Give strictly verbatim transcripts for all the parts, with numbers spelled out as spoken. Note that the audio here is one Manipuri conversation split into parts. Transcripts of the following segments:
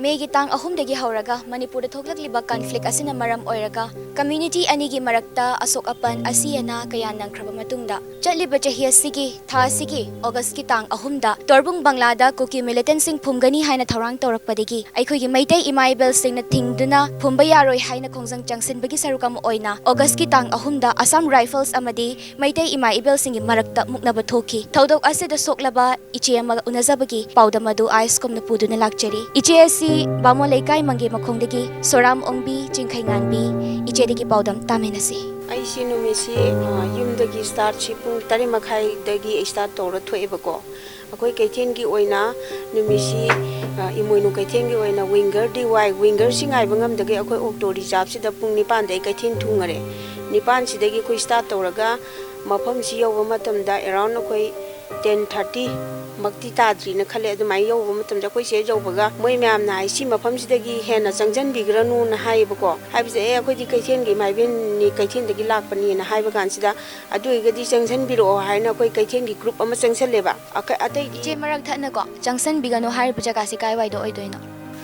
ꯃꯦꯒꯤ ꯇꯥꯡ ꯑꯍꯨꯝꯗꯒꯤ ꯍꯧꯔꯒ ꯃꯅꯤꯄꯨꯔꯗ ꯊꯣꯛꯂꯛꯂꯤꯕ ꯀꯟꯐ꯭ꯂꯤꯛ ꯑꯁꯤꯅ ꯃꯔꯝ ꯑꯣꯏꯔꯒ ꯀꯝꯃ꯭ꯌꯨꯅꯤꯇꯤ ꯑꯅꯤꯒꯤ ꯃꯔꯛꯇ ꯑꯁꯣꯛ ꯑꯄꯟ, ꯑꯁꯤ ꯑꯅꯥ ꯀꯌꯥ ꯅꯪꯈ꯭ꯔꯕ ꯃꯇꯨꯡꯗ, ꯆꯠꯂꯤꯕ ꯆꯍꯤ ꯑꯁꯤꯒꯤ ꯊꯥ ꯑꯁꯤꯒꯤ ꯑꯣꯒꯁꯀꯤ ꯇꯥꯡ ꯑꯍꯨꯝꯗ ꯇꯣꯔꯕꯨꯡ ꯕꯪꯂꯥꯗ ꯀꯨꯀꯤ ꯃꯤꯂꯤꯇꯦꯟꯁꯤꯡ ꯐꯨꯝꯒꯅꯤ ꯍꯥꯏꯅ ꯊꯧꯔꯥꯡ ꯇꯧꯔꯛꯄꯗꯒꯤ ꯑꯩꯈꯣꯏꯒꯤ ꯃꯩꯇꯩ ꯏꯃꯥ ꯏꯕꯦꯜꯁꯤꯡꯅ ꯊꯤꯡꯗꯨꯅ ꯐꯨꯝꯕ ꯌꯥꯔꯣꯏ ꯍꯥꯏꯅ ꯈꯣꯡꯖꯪ ꯆꯪꯁꯤꯟꯕꯒꯤ ꯁꯔꯨꯛ ꯑꯃ ꯑꯣꯏꯅ ꯑꯣꯒꯁꯀꯤ ꯇꯥꯡ ꯑꯍꯨꯝꯗ ꯑꯁꯥꯝ ꯔꯥꯏꯐꯜꯁ ꯑꯃꯗꯤ ꯃꯩꯇꯩ ꯏꯃꯥ ꯏꯕꯦꯜꯁꯤꯡꯒꯤ ꯃꯔꯛꯇ ꯃꯨꯛꯅꯕ ꯊꯣꯛꯈꯤ꯫ ꯊꯧꯗꯣꯛ ꯑꯁꯤꯗ ꯁꯣꯛꯂꯕ ꯏꯆꯦ ꯑꯃꯒ ꯎꯅꯖꯕꯒꯤ ꯄꯥꯎꯗꯝ ꯑꯗꯨ ꯑꯥꯏꯁꯀꯣꯝꯅ ꯄꯨꯗꯨꯅ ꯂꯥꯛꯆꯔꯤ꯫ ꯏꯆꯦ ꯑꯁꯤ ꯕꯥꯃꯣꯟ ꯂꯩꯀꯥꯏ ꯃꯪꯒꯦ ꯃꯈꯣꯡꯗꯒꯤ ꯁꯣꯔꯥꯝ ꯑꯣꯡꯕꯤ ꯆꯤꯡꯈꯩꯉꯥꯟꯕꯤ꯫ ꯏꯆꯦꯗꯒꯤ ꯄꯥꯎꯗꯝ ꯇꯥꯃꯤꯟꯅꯁꯤ꯫ ꯑꯩꯁꯤ ꯅꯨꯃꯤꯠꯁꯤ, ꯑ, ꯌꯨꯝꯗꯒꯤ ꯁ꯭ꯇꯥꯔꯠꯁꯤ ꯄꯨꯡ ꯇꯔꯦꯠ ꯃꯈꯥꯏꯗꯒꯤ ꯑꯩ ꯁ꯭ꯇꯥꯔꯠ ꯇꯧꯔ ꯊꯣꯛꯑꯦꯕꯀꯣ꯫ ꯑꯩꯈꯣꯏ ꯀꯩꯊꯦꯜꯒꯤ ꯑꯣꯏꯅ ꯅꯨꯃꯤꯠꯁꯤ, ꯑ, ꯏꯃꯣꯏꯅꯨ ꯀꯩꯊꯦꯜꯒꯤ ꯑꯣꯏꯅ ꯋꯤꯡꯒꯔ ꯗꯤ ꯋꯥꯏ, ꯋꯤꯡꯒꯔꯁꯤ ꯉꯥꯏꯕ ꯉꯝꯗꯒꯩ ꯑꯩꯈꯣꯏ ꯑꯣꯛꯇꯣ ꯔꯤꯖꯥꯕꯁꯤꯗ ꯄꯨꯡ ꯅꯤꯄꯥꯟꯗ ꯑꯩ ꯀꯩꯊꯦꯜ ꯊꯨꯡꯉꯔꯦ꯫ ꯅꯤꯄꯥꯟꯁꯤꯗꯒꯤ ꯑꯩꯈꯣꯏ ꯁ꯭ꯇꯥꯔꯠ ꯇꯧꯔꯒ ꯃꯐꯝꯁꯤ ꯌꯧꯕ ꯃꯇꯝꯗ around ꯑꯩꯈꯣꯏ ten thirty ꯃꯛꯇꯤ ꯇꯥꯗ꯭ꯔꯤꯅ ꯈꯜꯂꯦ꯫ ꯑꯗꯨꯃꯥꯏꯅ ꯌꯧꯕ ꯃꯇꯝꯗ ꯑꯩꯈꯣꯏ ꯁꯤꯗ ꯌꯧꯕꯒ ꯃꯣꯏ ꯃꯌꯥꯝꯅ ꯍꯥꯏ, "ꯁꯤ ꯃꯐꯝꯁꯤꯗꯒꯤ ꯍꯦꯟꯅ ꯆꯪꯁꯤꯟꯕꯤꯒ꯭ꯔꯅꯨꯅ" ꯍꯥꯏꯌꯦꯕꯀꯣ꯫ ꯍꯥꯏꯕꯁꯦ, "ꯑꯦ, ꯑꯩꯈꯣꯏꯗꯤ ꯀꯩꯊꯦꯜꯒꯤ ꯏꯃꯥ ꯏꯕꯦꯟꯅꯤ, ꯀꯩꯊꯦꯜꯗꯒꯤ ꯂꯥꯛꯄꯅꯤꯅ" ꯍꯥꯏꯕ ꯀꯥꯟꯁꯤꯗ, "ꯑꯗꯨ ꯑꯣꯏꯔꯒꯗꯤ ꯆꯪꯁꯤꯟꯕꯤꯔꯛꯑꯣ" ꯍꯥꯏꯅ ꯑꯩꯈꯣꯏ ꯀꯩꯊꯦꯜꯒꯤ ꯒ꯭ꯔꯨꯞ ꯑꯃ ꯆꯪꯁꯤꯜꯂꯦꯕ꯫ ꯑꯈ-, ꯑꯇꯩꯗꯤ ꯏꯆꯦ, ꯃꯔꯛ ꯊꯠꯅꯀꯣ, ꯆꯪꯁꯤꯟꯕꯤꯒꯅꯨ ꯍꯥꯏꯔꯤꯕ ꯖꯒꯥꯁꯤ ꯀꯥꯏꯋꯥꯏꯗ ꯑꯣꯏꯗꯣꯏꯅꯣ?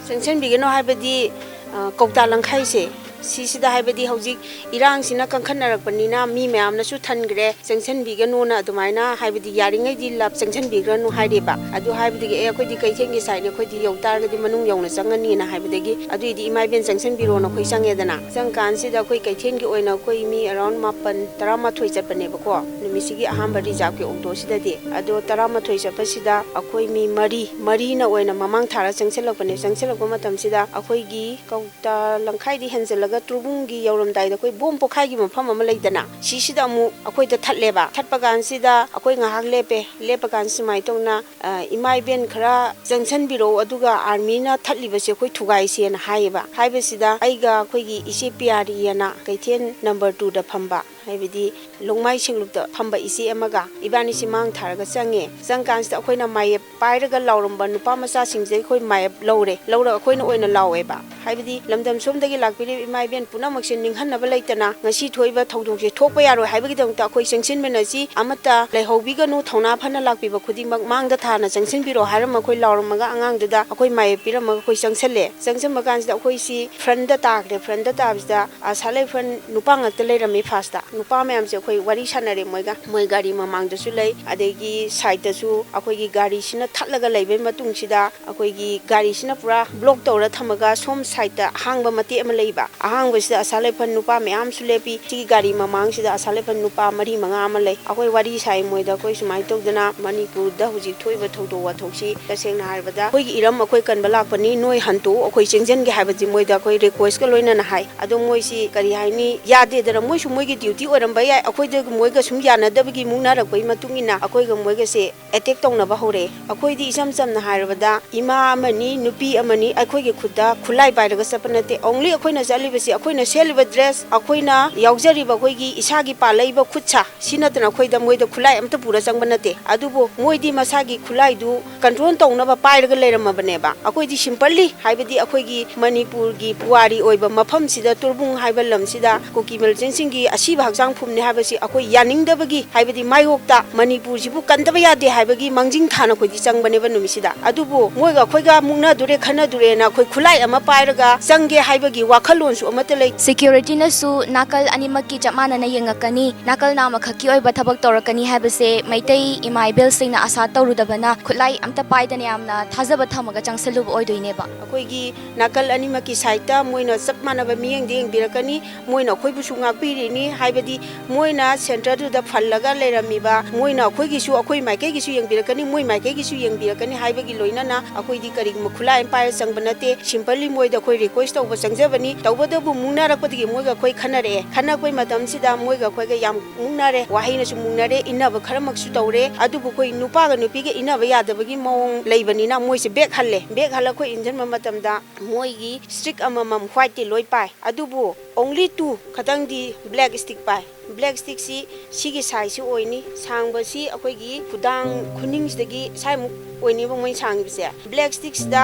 ꯆꯪꯁꯤꯟꯕꯤꯒꯅꯨ ꯍꯥꯏꯕꯗꯤ, ꯑ, ꯀꯧꯇꯥ ꯂꯝꯈꯥꯏꯁꯦ, ꯁꯤꯁꯤꯗ, ꯍꯥꯏꯕꯗꯤ ꯍꯧꯖꯤꯛ ꯏꯔꯥꯡꯁꯤꯅ ꯀꯟꯈꯠꯅꯔꯛꯄꯅꯤꯅ ꯃꯤ ꯃꯌꯥꯝꯅꯁꯨ ꯊꯟꯈ꯭ꯔꯦ, ꯆꯪꯁꯤꯟꯕꯤꯒꯅꯨꯅ ꯑꯗꯨꯃꯥꯏꯅ, ꯍꯥꯏꯕꯗꯤ ꯌꯥꯔꯤꯉꯩꯗꯤ ꯂꯥꯞ-, ꯆꯪꯁꯤꯟꯕꯤꯒ꯭ꯔꯅꯨ ꯍꯥꯏꯔꯦꯕ꯫ ꯑꯗꯨ ꯍꯥꯏꯕꯗꯒꯤ, "ꯑꯦ, ꯑꯩꯈꯣꯏꯗꯤ ꯀꯩꯊꯦꯜꯒꯤ ꯁꯥꯏꯠꯅꯦ, ꯑꯩꯈꯣꯏꯗꯤ ꯌꯧ ꯇꯥꯔꯒꯗꯤ ꯃꯅꯨꯡ ꯌꯧꯅ ꯆꯪꯉꯅꯤꯅ" ꯍꯥꯏꯕꯗꯒꯤ, "ꯑꯗꯨꯏꯗꯤ ꯏꯃꯥ ꯏꯕꯦꯟ ꯆꯪꯁꯤꯟꯕꯤꯔꯣꯅ" ꯑꯩꯈꯣꯏ ꯆꯪꯉꯦꯗꯅ꯫ ꯆꯪꯀꯥꯟꯁꯤꯗ ꯑꯩꯈꯣꯏ ꯀꯩꯊꯦꯜꯒꯤ ꯑꯣꯏꯅ ꯑꯩꯈꯣꯏ ꯃꯤ around ꯃꯥꯄꯟ, ꯇꯔꯥꯃꯥꯊꯣꯏ ꯆꯠꯄꯅꯦꯕꯀꯣ, ꯅꯨꯃꯤꯠꯁꯤꯒꯤ ꯑꯍꯥꯟꯕ ꯔꯤꯖꯥꯕꯀꯤ ꯑꯣꯛꯇꯣꯁꯤꯗꯗꯤ꯫ ꯑꯗꯣ ꯇꯔꯥꯃꯥꯊꯣꯏ ꯆꯠꯄꯁꯤꯗ ꯑꯩꯈꯣꯏ ꯃꯤ ꯃꯔꯤ, ꯃꯔꯤꯅ ꯑꯣꯏꯅ ꯃꯃꯥꯡ ꯊꯥꯔ ꯆꯪꯁꯤꯜꯂꯛꯄꯅꯦ꯫ ꯆꯪꯁꯤꯜꯂꯛꯄ ꯃꯇꯝꯁꯤꯗ ꯑꯩꯈꯣꯏꯒꯤ ꯀꯧ-, ꯇ-, ꯂꯝꯈꯥꯏꯗꯤ ꯍꯦꯟꯖꯜꯂꯒ ꯇ꯭ꯔꯨꯕꯨꯡꯒꯤ ꯌꯧꯔꯝꯗꯥꯏꯗ ꯑꯩꯈꯣꯏ ꯕꯣꯝ ꯄꯣꯈꯥꯏꯒꯤ ꯃꯐꯝ ꯑꯃ ꯂꯩꯗꯅ, ꯁꯤꯁꯤꯗ ꯑꯃꯨꯛ ꯑꯩꯈꯣꯏꯗ ꯊꯠꯂꯦꯕ꯫ ꯊꯠꯄ ꯀꯥꯟꯁꯤꯗ ꯑꯩꯈꯣꯏ ꯉꯥꯏꯍꯥꯛ ꯂꯦꯞꯄꯦ꯫ ꯂꯦꯞꯄ ꯀꯥꯟꯁꯤ ꯁꯨꯃꯥꯏꯅ ꯇꯧꯅ, ꯑ, "ꯏꯃꯥ ꯏꯕꯦꯟ ꯈꯔ ꯆꯪꯁꯟꯕꯤꯔꯛꯑꯣ, ꯑꯗꯨꯒ ꯑꯥꯔꯃꯤꯅ ꯊꯠꯂꯤꯕꯁꯦ ꯑꯩꯈꯣꯏ ꯊꯨꯒꯥꯏꯁꯦꯅ" ꯍꯥꯏꯌꯦꯕ꯫ ꯍꯥꯏꯕꯁꯤꯗ ꯑꯩꯒ ꯑꯩꯈꯣꯏꯒꯤ ꯏꯆꯦ ꯄꯤꯌꯥꯔꯤ ꯑꯅ ꯀꯩꯊꯦꯜ number two ꯗ ꯐꯝꯕ, ꯍꯥꯏꯕꯗꯤ ꯂꯣꯡꯃꯥꯏ ꯁꯤꯡꯂꯨꯞꯇ ꯐꯝꯕ ꯏꯆꯦ ꯑꯃꯒ ꯏꯕꯥꯅꯤꯁꯤ ꯃꯥꯡ ꯊꯥꯔꯒ ꯆꯪꯉꯦ꯫ ꯆꯪꯀꯥꯟꯁꯤꯗ ꯑꯩꯈꯣꯏꯅ ꯃꯥꯌꯦꯞ ꯄꯥꯏꯔꯒ ꯂꯥꯎꯔꯝꯕ ꯅꯨꯄꯥ ꯃꯆꯥꯁꯤꯡꯁꯦ ꯑꯩꯈꯣꯏ ꯃꯥꯌꯦꯞ ꯂꯧꯔꯦ꯫ ꯂꯧꯔꯒ ꯑꯩꯈꯣꯏꯅ ꯑꯣꯏꯅ ꯂꯥꯎꯋꯦꯕ꯫ ꯍꯥꯏꯕꯗꯤ ꯂꯝꯗꯝ ꯁꯣꯝꯗꯒꯤ ꯂꯥꯛꯄꯤꯔꯤꯕ ꯏꯃꯥ ꯏꯕꯦꯟ ꯄꯨꯝꯅꯃꯛꯁꯦ ꯅꯤꯡꯍꯟꯅꯕ ꯂꯩꯇꯅ ꯉꯁꯤ ꯊꯣꯛꯏꯕ ꯊꯧꯗꯣꯛꯁꯦ ꯊꯣꯛꯄ ꯌꯥꯔꯣꯏ ꯍꯥꯏꯕꯒꯤꯗꯃꯛꯇ ꯑꯩꯈꯣꯏ ꯆꯪꯁꯤꯟꯃꯤꯟꯅꯁꯤ, ꯑꯃꯠꯇ ꯂꯩꯍꯧꯕꯤꯒꯅꯨ, ꯊꯧꯅꯥ ꯐꯅ ꯂꯥꯛꯄꯤꯕ ꯈꯨꯗꯤꯡꯃꯛ ꯃꯥꯡꯗ ꯊꯥꯅ ꯆꯪꯁꯤꯟꯕꯤꯔꯣ ꯍꯥꯏꯔꯝꯃ ꯑꯩꯈꯣꯏ ꯂꯥꯎꯔꯝꯃꯒ ꯑꯉꯥꯡꯗꯨꯗ ꯑꯩꯈꯣꯏ ꯃꯥꯌꯦꯞ ꯄꯤꯔꯝꯃꯒ ꯑꯩꯈꯣꯏ ꯆꯪꯁꯜꯂꯦ꯫ ꯆꯪꯁꯤꯟꯕ ꯀꯥꯟꯁꯤꯗ ꯑꯩꯈꯣꯏꯁꯤ ꯐ꯭ꯔꯟꯗ ꯇꯥꯈ꯭ꯔꯦ꯫ ꯐ꯭ꯔꯟꯗ ꯇꯥꯕꯁꯤꯗ ꯑꯁꯥ ꯂꯩꯐꯟ ꯅꯨꯄꯥ ꯉꯥꯛꯇ ꯂꯩꯔꯝꯃꯤ ꯐꯥꯔꯁꯇ꯫ ꯅꯨꯄꯥ ꯃꯌꯥꯝꯁꯦ ꯑꯩꯈꯣꯏ ꯋꯥꯔꯤ ꯁꯥꯟꯅꯔꯦ ꯃꯣꯏꯒ꯫ ꯃꯣꯏ ꯒꯥꯔꯤ ꯃꯃꯥꯡꯗꯁꯨ ꯂꯩ, ꯑꯗꯒꯤ ꯁꯥꯏꯗꯇꯁꯨ ꯑꯩꯈꯣꯏꯒꯤ ꯒꯥꯔꯤꯁꯤꯅ ꯊꯠꯂꯒ ꯂꯩꯕꯩ ꯃꯇꯨꯡꯁꯤꯗ ꯑꯩꯈꯣꯏꯒꯤ ꯒꯥꯔꯤꯁꯤꯅ ꯄꯨꯔꯥ ꯕ꯭ꯂꯣꯛ ꯇꯧꯔ ꯊꯝꯃꯒ ꯁꯣꯝ ꯁꯥꯏꯗꯇ ꯑꯍꯥꯡꯕ ꯃꯇꯦꯛ ꯑꯃ ꯂꯩꯕ꯫ ꯑꯍꯥꯡꯕꯁꯤꯗ ꯑꯁꯥ ꯂꯩꯐꯟ ꯅꯨꯄꯥ ꯃꯌꯥꯝꯁꯨ ꯂꯦꯞꯄꯤ꯫ ꯁꯤꯒꯤ ꯒꯥꯔꯤ ꯃꯃꯥꯡꯁꯤꯗ ꯑꯁꯥ ꯂꯩꯐꯟ ꯅꯨꯄꯥ ꯃꯔꯤ ꯃꯉꯥ ꯑꯃ ꯂꯩ꯫ ꯑꯩꯈꯣꯏ ꯋꯥꯔꯤ ꯁꯥꯏ ꯃꯣꯏꯗ, ꯑꯩꯈꯣꯏ ꯁꯨꯃꯥꯏꯅ ꯇꯧꯗꯅ ꯃꯅꯤꯄꯨꯔꯗ ꯍꯧꯖꯤꯛ ꯊꯣꯛꯏꯕ ꯊꯧꯗꯣꯛ ꯋꯥꯊꯣꯛꯁꯤ ꯇꯁꯦꯡꯅ ꯍꯥꯏꯔꯕꯗ ꯑꯩꯈꯣꯏꯒꯤ ꯏꯔꯝ ꯑꯩꯈꯣꯏ ꯀꯟꯕ ꯂꯥꯛꯄꯅꯤ, ꯅꯣꯏ ꯍꯟꯇꯣꯛꯎ, ꯑꯩꯈꯣꯏ ꯆꯦꯟꯖꯟꯒꯦ ꯍꯥꯏꯕꯁꯤ ꯃꯣꯏꯗ ꯑꯩꯈꯣꯏ ꯔꯤꯀ꯭ꯋꯦꯁꯀ ꯂꯣꯏꯅꯅ ꯍꯥꯏ꯫ ꯑꯗꯣ ꯃꯣꯏꯁꯤ ꯀꯔꯤ ꯍꯥꯏꯅꯤ, ꯌꯥꯗꯦꯗꯅ, ꯃꯣꯏꯁꯨ ꯃꯣꯏꯒꯤ ꯗ꯭ꯌꯨꯇꯤ ꯑꯣꯏꯔꯝꯕ ꯌꯥꯏ꯫ ꯑꯩꯈꯣꯏꯗ ꯃꯣꯏꯒ ꯁꯨꯝ ꯌꯥꯅꯗꯕꯒꯤ ꯃꯨꯛꯅꯔꯛꯄꯒꯤ ꯃꯇꯨꯡ ꯏꯟꯅ ꯑꯩꯈꯣꯏꯒ ꯃꯣꯏꯒꯁꯦ ꯑꯦꯇꯦꯛ ꯇꯧꯅꯕ ꯍꯧꯔꯛꯑꯦ꯫ ꯑꯩꯈꯣꯏꯗꯤ ꯏꯆꯝ ꯆꯝꯅ ꯍꯥꯏꯔꯕꯗ ꯏꯃꯥ ꯑꯃꯅꯤ, ꯅꯨꯄꯤ ꯑꯃꯅꯤ, ꯑꯩꯈꯣꯏꯒꯤ ꯈꯨꯠꯇ ꯈꯨꯠꯂꯥꯏ ꯄꯥꯏꯔꯒ ꯆꯠꯄ ꯅꯠꯇꯦ꯫ Only ꯑꯩꯈꯣꯏꯅ ꯆꯠꯂꯤꯕꯁꯤ ꯑꯩꯈꯣꯏꯅ ꯁꯦꯠꯂꯤꯕ ꯗ꯭ꯔꯦꯁ, ꯑꯩꯈꯣꯏꯅ ꯌꯥꯎꯖꯔꯤꯕ ꯑꯩꯈꯣꯏꯒꯤ ꯏꯁꯥꯒꯤ ꯄꯥꯜꯂꯛꯏꯕ ꯈꯨꯠ ꯁꯥ, ꯁꯤ ꯅꯠꯇꯅ ꯑꯩꯈꯣꯏꯗ ꯃꯣꯏꯗ ꯈꯨꯠꯂꯥꯏ ꯑꯃꯠꯇ ꯄꯨꯔ ꯆꯪꯕ ꯅꯠꯇꯦ꯫ ꯑꯗꯨꯕꯨ ꯃꯣꯏꯗꯤ ꯃꯁꯥꯒꯤ ꯈꯨꯠꯂꯥꯏꯗꯨ ꯀꯟꯇ꯭ꯔꯣꯜ ꯇꯧꯅꯕ ꯄꯥꯏꯔꯒ ꯂꯩꯔꯝꯃꯕꯅꯦꯕ꯫ ꯑꯩꯈꯣꯏꯗꯤ ꯁꯤꯝꯄꯜꯂꯤ, ꯍꯥꯏꯕꯗꯤ ꯑꯩꯈꯣꯏꯒꯤ ꯃꯅꯤꯄꯨꯔꯒꯤ ꯄꯨꯋꯥꯔꯤ ꯑꯣꯏꯕ ꯃꯐꯝꯁꯤꯗ, ꯇꯨꯔꯕꯨꯡ ꯍꯥꯏꯕ ꯂꯝꯁꯤꯗ ꯀꯨꯀꯤ ꯃꯤꯂꯤꯇꯦꯟꯁꯤꯡꯒꯤ ꯑꯁꯤꯕ ꯍꯛꯆꯥꯡ ꯐꯨꯝꯅꯤ ꯍꯥꯏꯕꯁꯤ ꯑꯩꯈꯣꯏ ꯌꯥꯅꯤꯡꯗꯕꯒꯤ, ꯍꯥꯏꯕꯗꯤ ꯃꯥꯌꯣꯛꯇ ꯃꯅꯤꯄꯨꯔꯁꯤꯕꯨ ꯀꯟꯗꯕ ꯌꯥꯗꯦ ꯍꯥꯏꯕꯒꯤ ꯃꯥꯡꯖꯤꯟ ꯊꯥꯅ ꯑꯩꯈꯣꯏꯗꯤ ꯆꯪꯕꯅꯦꯕ ꯅꯨꯃꯤꯠꯁꯤꯗ꯫ ꯑꯗꯨꯕꯨ ꯃꯣꯏꯒ ꯑꯩꯈꯣꯏꯒ ꯃꯨꯛꯅꯗꯨꯔꯦ, ꯈꯟꯅꯗꯨꯔꯦꯅ ꯑꯩꯈꯣꯏ ꯈꯨꯠꯂꯥꯏ ꯑꯃ ꯄꯥꯏꯔꯒ ꯆꯪꯒꯦ ꯍꯥꯏꯕꯒꯤ ꯋꯥꯈꯜꯂꯣꯟꯁꯨ ꯑꯃꯠꯇ ꯂꯩꯇꯦ꯫ ꯁꯦꯀ꯭ꯌꯨꯔꯤꯇꯤꯅꯁꯨ ꯅꯥꯀꯜ ꯑꯅꯤꯃꯛꯀꯤ ꯆꯞ ꯃꯥꯟꯅꯅ ꯌꯦꯡꯉꯛꯀꯅꯤ, ꯅꯥꯀꯜ ꯅꯥꯝꯃꯈꯛꯀꯤ ꯑꯣꯏꯕ ꯊꯕꯛ ꯇꯧꯔꯛꯀꯅꯤ ꯍꯥꯏꯕꯁꯦ ꯃꯩꯇꯩ ꯏꯃꯥ ꯏꯕꯦꯜꯁꯤꯡꯅ ꯑꯁꯥ ꯇꯧꯔꯨꯗꯕꯅ ꯈꯨꯠꯂꯥꯏ ꯑꯝꯇ ꯄꯥꯏꯗꯅ ꯌꯥꯝꯅ ꯊꯥꯖꯕ ꯊꯝꯃꯒ ꯆꯪꯁꯜꯂꯨꯕ ꯑꯣꯏꯗꯣꯏꯅꯦꯕ꯫ ꯑꯩꯈꯣꯏꯒꯤ ꯅꯥꯀꯜ ꯑꯅꯤꯃꯛꯀꯤ ꯁꯥꯏꯠꯇ ꯃꯣꯏꯅ ꯆꯞ ꯃꯥꯟꯅꯕ ꯃꯤꯠꯌꯦꯡꯗ ꯌꯦꯡꯕꯤꯔꯛꯀꯅꯤ꯫ ꯃꯣꯏꯅ ꯑꯩꯈꯣꯏꯕꯨꯁꯨ ꯉꯥꯛꯄꯤꯔꯤꯅꯤ, ꯍꯥꯏꯕꯗꯤ ꯃꯣꯏꯅ ꯁꯦꯟꯇꯔꯗꯨꯗ ꯐꯜꯂꯒ ꯂꯩꯔꯝꯃꯤꯕ, ꯃꯣꯏꯅ ꯑꯩꯈꯣꯏꯒꯤꯁꯨ, ꯑꯩꯈꯣꯏ ꯃꯥꯏꯀꯩꯒꯤꯁꯨ ꯌꯦꯡꯕꯤꯔꯛꯀꯅꯤ, ꯃꯣꯏ ꯃꯥꯏꯀꯩꯒꯤꯁꯨ ꯌꯦꯡꯕꯤꯔꯛꯀꯅꯤ ꯍꯥꯏꯕꯒꯤ ꯂꯣꯏꯅꯅ ꯑꯩꯈꯣꯏꯗꯤ ꯀꯔꯤꯒꯨꯝꯕ ꯈꯨꯠꯂꯥꯏ ꯑꯃ ꯄꯥꯏꯔ ꯆꯪꯕ ꯅꯠꯇꯦ꯫ ꯁꯤꯝꯄꯜꯂꯤ ꯃꯣꯏꯗ ꯑꯩꯈꯣꯏ ꯔꯤꯀ꯭ꯋꯦꯁ ꯇꯧꯕ ꯆꯪꯖꯕꯅꯤ꯫ ꯇꯧꯕꯇꯕꯨ ꯃꯨꯛꯅꯔꯛꯄꯗꯒꯤ ꯃꯣꯏꯒ ꯑꯩꯈꯣꯏ ꯈꯟꯅꯔꯛꯑꯦ꯫ ꯈꯟꯅꯔꯛꯄꯩ ꯃꯇꯝꯁꯤꯗ ꯃꯣꯏꯒ ꯑꯩꯈꯣꯏꯒ ꯌꯥꯝ ꯃꯨꯛꯅꯔꯦ, ꯋꯥꯍꯩꯅꯁꯨ ꯃꯨꯛꯅꯔꯦ, ꯏꯟꯅꯕ ꯈꯔꯃꯛꯁꯨ ꯇꯧꯔꯦ꯫ ꯑꯗꯨꯕꯨ ꯑꯩꯈꯣꯏ ꯅꯨꯄꯥꯒ ꯅꯨꯄꯤꯒ ꯏꯟꯅꯕ ꯌꯥꯗꯕꯒꯤ ꯃꯑꯣꯡ ꯂꯩꯕꯅꯤꯅ ꯃꯣꯏꯁꯦ ꯕꯦꯛ ꯍꯜꯂꯦ꯫ ꯕꯦꯛ ꯍꯜꯂ ꯑꯩꯈꯣꯏ ꯏꯟꯖꯟꯕ ꯃꯇꯝꯗ ꯃꯣꯏꯒꯤ ꯁ꯭ꯇꯤꯛ ꯑꯃꯃꯝ ꯋꯥꯏꯠꯇꯤ ꯂꯣꯏ ꯄꯥꯏ, ꯑꯗꯨꯕꯨ only two ꯈꯛꯇꯪꯗꯤ ꯕ꯭ꯂꯦꯛ ꯁ꯭ꯇꯤꯛ ꯄꯥꯏ꯫ ꯕ꯭ꯂꯦꯛ ꯁ꯭ꯇꯤꯛꯁꯤ ꯁꯤꯒꯤ ꯁꯥꯏꯖꯁꯤ ꯑꯣꯏꯅꯤ꯫ ꯁꯥꯡꯕꯁꯤ ꯑꯩꯈꯣꯏꯒꯤ ꯈꯨꯗꯥꯡ ꯈꯨꯅꯤꯡꯁꯤꯗꯒꯤ ꯁ꯭ꯋꯥꯏꯃꯨꯛ ꯑꯣꯏꯅꯤꯕ ꯃꯣꯏꯅ ꯁꯥꯡꯉꯤꯕꯁꯦ꯫ ꯕ꯭ꯂꯦꯛ ꯁ꯭ꯇꯤꯛꯁꯤꯗ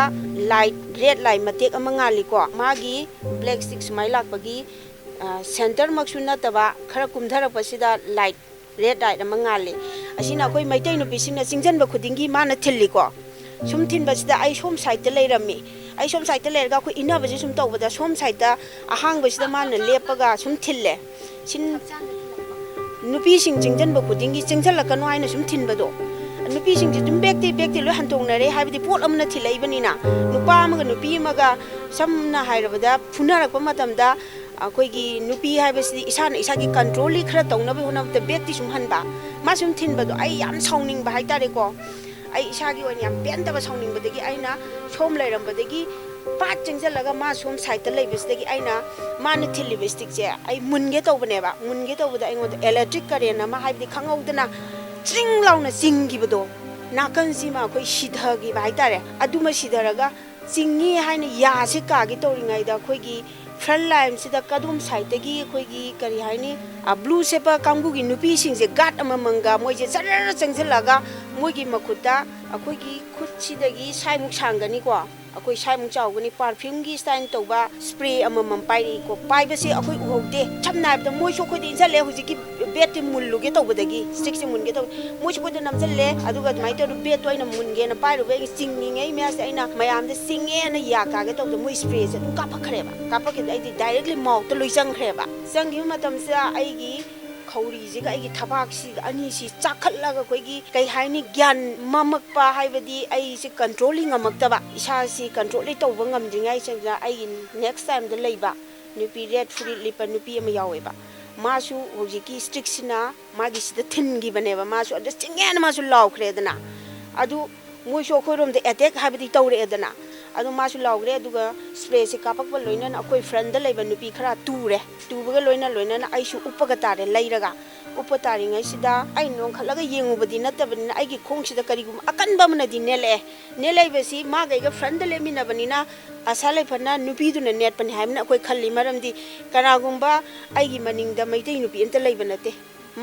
ꯂꯥꯏꯠ, ꯔꯦꯗ ꯂꯥꯏꯠ ꯃꯇꯦꯛ ꯑꯃ ꯉꯥꯜꯂꯤꯀꯣ꯫ ꯃꯥꯒꯤ ꯕ꯭ꯂꯦꯛ ꯁ꯭ꯇꯤꯛ ꯁꯨꯃꯥꯏꯅ ꯂꯥꯛꯄꯒꯤ, ꯑ, ꯁꯦꯟꯇꯔꯃꯛꯁꯨ ꯅꯠꯇꯕ, ꯈꯔ ꯀꯨꯝꯊꯔꯛꯄꯁꯤꯗ ꯂꯥꯏꯠ, ꯔꯦꯗ ꯂꯥꯏꯠ ꯑꯃ ꯉꯥꯜꯂꯤ꯫ ꯑꯁꯤꯅ ꯑꯩꯈꯣꯏ ꯃꯩꯇꯩ ꯅꯨꯄꯤꯁꯤꯡꯅ ꯆꯤꯡꯁꯤꯟꯕ ꯈꯨꯗꯤꯡꯒꯤ ꯃꯥꯅ ꯊꯤꯜꯂꯤꯀꯣ꯫ ꯁꯨꯝ ꯊꯤꯟꯕꯁꯤꯗ ꯑꯩ ꯁꯣꯝ ꯁꯥꯏꯗꯇ ꯂꯩꯔꯝꯃꯤ꯫ ꯑꯩ ꯁꯣꯝ ꯁꯥꯏꯗꯇ ꯂꯩꯔꯒ ꯑꯩꯈꯣꯏ ꯏꯟꯅꯕꯁꯦ ꯁꯨꯝ ꯇꯧꯕꯗ ꯁꯣꯝ ꯁꯥꯏꯗꯇ ꯑꯍꯥꯡꯕꯁꯤꯗ ꯃꯥꯅ ꯂꯦꯞꯄꯒ ꯁꯨꯝ ꯊꯤꯜꯂꯦ꯫ ꯁꯤꯟ-, ꯅꯨꯄꯤꯁꯤꯡ ꯆꯤꯡꯁꯤꯟꯕ ꯈꯨꯗꯤꯡꯒꯤ ꯆꯤꯡꯁꯤꯜꯂꯛꯀꯅꯨ ꯍꯥꯏꯅ ꯁꯨꯝ ꯊꯤꯟꯕꯗꯣ꯫ ꯅꯨꯄꯤꯁꯤꯡꯁꯦ ꯑꯗꯨꯝ ꯕꯦꯛꯇꯤ, ꯕꯦꯛꯇꯤ ꯂꯣꯏ ꯍꯟꯇꯣꯛꯅꯔꯦ, ꯍꯥꯏꯕꯗꯤ ꯄꯣꯠ ꯑꯃꯅ ꯊꯤꯜꯂꯛꯏꯕꯅꯤꯅ꯫ ꯅꯨꯄꯥ ꯑꯃꯒ ꯅꯨꯄꯤ ꯑꯃꯒ ꯁꯝꯅ ꯍꯥꯏꯔꯕꯗ ꯐꯨꯅꯔꯛꯄ ꯃꯇꯝꯗ ꯑꯩꯈꯣꯏꯒꯤ ꯅꯨꯄꯤ ꯍꯥꯏꯕꯁꯤꯗꯤ ꯏꯁꯥꯅ ꯏꯁꯥꯒꯤ ꯀꯟꯇ꯭ꯔꯣꯜꯂꯤ ꯈꯔ ꯇꯧꯅꯕ ꯍꯣꯠꯅꯕꯗ ꯕꯦꯛꯇꯤ ꯁꯨꯝ ꯍꯟꯕ, ꯃꯥ ꯁꯨꯝ ꯊꯤꯟꯕꯗꯣ ꯑꯩ ꯌꯥꯝ ꯁꯥꯎꯅꯤꯡꯕ ꯍꯥꯏꯇꯥꯔꯦꯀꯣ꯫ ꯑꯩ ꯏꯁꯥꯒꯤ ꯑꯣꯏꯅ ꯌꯥꯝ ꯄꯦꯟꯗꯕ ꯁꯥꯎꯅꯤꯡꯕꯗꯒꯤ ꯑꯩꯅ ꯁꯣꯝ ꯂꯩꯔꯝꯕꯗꯒꯤ ꯄꯥꯠ ꯆꯦꯟꯁꯤꯜꯂꯒ ꯃꯥ ꯁꯣꯝ ꯁꯥꯏꯗꯇ ꯂꯩꯕꯁꯤꯗꯒꯤ ꯑꯩꯅ ꯃꯥꯅ ꯊꯤꯜꯂꯤꯕ ꯁ꯭ꯇꯤꯛꯁꯦ ꯑꯩ ꯃꯨꯟꯒꯦ ꯇꯧꯕꯅꯦꯕ꯫ ꯃꯨꯟꯒꯦ ꯇꯧꯕꯗ ꯑꯩꯉꯣꯟꯗ ꯏꯂꯦꯛꯇ꯭ꯔꯤꯛ ꯀꯔꯦꯟ ꯑꯃ, ꯍꯥꯏꯕꯗꯤ ꯈꯪꯍꯧꯗꯅ ꯆ꯭ꯔꯤꯡ ꯂꯥꯎꯅ ꯆꯤꯡꯈꯤꯕꯗꯣ, ꯅꯥꯀꯟꯁꯤꯃ ꯑꯩꯈꯣꯏ ꯁꯤꯊꯈꯤꯕ ꯍꯥꯏꯇꯥꯔꯦ꯫ ꯑꯗꯨꯃ ꯁꯤꯊꯔꯒ ꯆꯤꯡꯉꯤ ꯍꯥꯏꯅ ꯌꯥꯁꯦ ꯀꯥꯒꯦ ꯇꯧꯔꯤꯉꯩꯗ ꯑꯩꯈꯣꯏꯒꯤ ꯐ꯭ꯔꯟ ꯂꯥꯏꯟꯁꯤꯗ ꯀꯗꯣꯝ ꯁꯥꯏꯗꯇꯒꯤ ꯑꯩꯈꯣꯏꯒꯤ ꯀꯔꯤ ꯍꯥꯏꯅꯤ, ꯑ, ꯕ꯭ꯂꯨ ꯁꯦꯠꯄ ꯀꯥꯡꯕꯨꯒꯤ ꯅꯨꯄꯤꯁꯤꯡꯁꯦ ꯒꯥꯔꯗ ꯑꯃꯃꯝꯒ ꯃꯣꯏꯁꯦ ꯖꯔ ꯆꯪꯁꯤꯜꯂꯒ ꯃꯣꯏꯒꯤ ꯃꯈꯨꯠꯇ ꯑꯩꯈꯣꯏꯒꯤ ꯈꯨꯠꯁꯤꯗꯒꯤ ꯁ꯭ꯋꯥꯏꯃꯨꯛ ꯁꯥꯡꯒꯅꯤꯀꯣ, ꯑꯩꯈꯣꯏ ꯁ꯭ꯋꯥꯏꯃꯨꯛ ꯆꯥꯎꯒꯅꯤ, ꯄꯥꯔꯐ꯭ꯌꯨꯝꯒꯤ ꯁ꯭ꯇꯥꯏꯜ ꯇꯧꯕ ꯁ꯭ꯄ꯭ꯔꯦ ꯑꯃꯃꯝ ꯄꯥꯏꯔꯛꯏꯀꯣ꯫ ꯄꯥꯏꯕꯁꯦ ꯑꯩꯈꯣꯏ ꯎꯍꯧꯗꯦ꯫ ꯁꯝꯅ ꯍꯥꯏꯔꯕꯗ ꯃꯣꯏꯁꯨ ꯑꯩꯈꯣꯏꯗ ꯏꯟꯁꯤꯜꯂꯦ, ꯍꯧꯖꯤꯛꯀꯤ ꯕꯦꯠꯁꯦ ꯃꯨꯜꯂꯨꯒꯦ ꯇꯧꯕꯗꯒꯤ, ꯁ꯭ꯇꯤꯛꯁꯦ ꯃꯨꯟꯒꯦ ꯇꯧꯕ, ꯃꯣꯏꯁꯨ ꯑꯩꯈꯣꯏꯗ ꯅꯝꯁꯤꯜꯂꯦ꯫ ꯑꯗꯨꯒ ꯑꯗꯨꯃꯥꯏꯅ ꯇꯧꯗꯅ ꯕꯦꯠꯇꯣ ꯑꯩꯅ ꯃꯨꯟꯒꯦꯅ ꯄꯥꯏꯔꯨꯕ, ꯑꯩꯅ ꯆꯤꯡꯉꯤꯉꯩ ꯃꯌꯥꯁꯦ ꯑꯩꯅ ꯃꯌꯥꯝꯗ ꯆꯤꯡꯉꯦꯅ ꯌꯥ ꯀꯥꯒꯦ ꯇꯧꯕꯗ ꯃꯣꯏ ꯁ꯭ꯄ꯭ꯔꯦꯁꯦ ꯑꯗꯨꯝ ꯀꯥꯞꯄꯛꯈ꯭ꯔꯦꯕ꯫ ꯀꯥꯞꯄꯛꯈꯤꯕꯗ ꯑꯩꯗꯤ ꯗꯥꯏꯔꯦꯛꯂꯤ ꯃꯥꯎꯠꯇ ꯂꯣꯏ ꯆꯪꯈ꯭ꯔꯦꯕ꯫ ꯆꯪꯈꯤꯕ ꯃꯇꯝꯁꯤꯗ ꯑꯩꯒꯤ ꯈꯧꯔꯤꯁꯤꯒ ꯑꯩꯒꯤ ꯊꯕꯥꯛꯁꯤꯒ ꯑꯅꯤꯁꯤ ꯆꯥꯈꯠꯂꯒ ꯑꯩꯈꯣꯏꯒꯤ ꯀꯩ ꯍꯥꯏꯅꯤ, ꯒ꯭ꯌꯥꯟ ꯃꯝꯃꯛꯄ ꯍꯥꯏꯕꯗꯤ ꯑꯩꯁꯦ ꯀꯟꯇ꯭ꯔꯣꯜꯂꯤ ꯉꯝꯃꯛꯇꯕ, ꯏꯁꯥꯁꯤ ꯀꯟꯇ꯭ꯔꯣꯜꯂꯤ ꯇꯧꯕ ꯉꯝꯗ꯭ꯔꯤꯉꯩꯁꯤꯗ ꯑꯩꯒꯤ ꯅꯦꯛꯁ ꯇꯥꯏꯝꯗ ꯂꯩꯕ ꯅꯨꯄꯤ ꯔꯦꯗ ꯐꯨꯔꯤꯠ ꯂꯤꯠꯄ ꯅꯨꯄꯤ ꯑꯃ ꯌꯥꯎꯋꯦꯕ꯫ ꯃꯥꯁꯨ ꯍꯧꯖꯤꯛꯀꯤ ꯁ꯭ꯇꯤꯛꯁꯤꯅ ꯃꯥꯒꯤ ꯁꯤꯗ ꯊꯤꯟꯈꯤꯕꯅꯦꯕ꯫ ꯃꯥꯁꯨ ꯑꯗ ꯆꯤꯡꯉꯦꯅ ꯃꯥꯁꯨ ꯂꯥꯎꯈ꯭ꯔꯦꯗꯅ꯫ ꯑꯗꯨ ꯃꯣꯏꯁꯨ ꯑꯩꯈꯣꯏꯔꯣꯝꯗ ꯑꯦꯇꯦꯛ ꯍꯥꯏꯕꯗꯤ ꯇꯧꯔꯛꯑꯦꯗꯅ꯫ ꯑꯗꯣ ꯃꯥꯁꯨ ꯂꯥꯎꯈ꯭ꯔꯦ꯫ ꯑꯗꯨꯒ ꯏꯁꯄ꯭ꯔꯦꯁꯦ ꯀꯥꯞꯄꯛꯄ ꯂꯣꯏꯅꯅ ꯑꯩꯈꯣꯏ ꯐ꯭ꯔꯟꯗ ꯂꯩꯕ ꯅꯨꯄꯤ ꯈꯔ ꯇꯨꯔꯦ꯫ ꯇꯨꯕꯒ ꯂꯣꯏꯅ ꯂꯣꯏꯅꯅ ꯑꯩꯁꯨ ꯎꯞꯄꯒ ꯇꯥꯔꯦ ꯂꯩꯔꯒ꯫ ꯎꯞꯄ ꯇꯥꯔꯤꯉꯩꯁꯤꯗ ꯑꯩ ꯅꯣꯡꯈꯠꯂꯒ ꯌꯦꯡꯉꯨꯕꯗꯤ ꯅꯠꯇꯕꯅꯤꯅ ꯑꯩꯒꯤ ꯈꯣꯡꯁꯤꯗ ꯀꯔꯤꯒꯨꯝꯕ ꯑꯀꯟꯕ ꯑꯃꯅꯗꯤ ꯅꯦꯠꯂꯛꯑꯦ꯫ ꯅꯦꯠꯂꯛꯏꯕꯁꯤ ꯃꯥꯒ ꯑꯩꯒ ꯐ꯭ꯔꯟꯗ ꯂꯦꯞꯃꯤꯟꯅꯕꯅꯤꯅ ꯑꯁꯥ ꯂꯩꯐꯅ ꯅꯨꯄꯤꯗꯨꯅ ꯅꯦꯠꯄꯅꯤ ꯍꯥꯏꯕꯅ ꯑꯩꯈꯣꯏ ꯈꯜꯂꯤ꯫ ꯃꯔꯝꯗꯤ ꯀꯅꯥꯒꯨꯝꯕ ꯑꯩꯒꯤ ꯃꯅꯤꯡꯗ ꯃꯩꯇꯩ ꯅꯨꯄꯤ ꯑꯝꯇ ꯂꯩꯕ ꯅꯠꯇꯦ꯫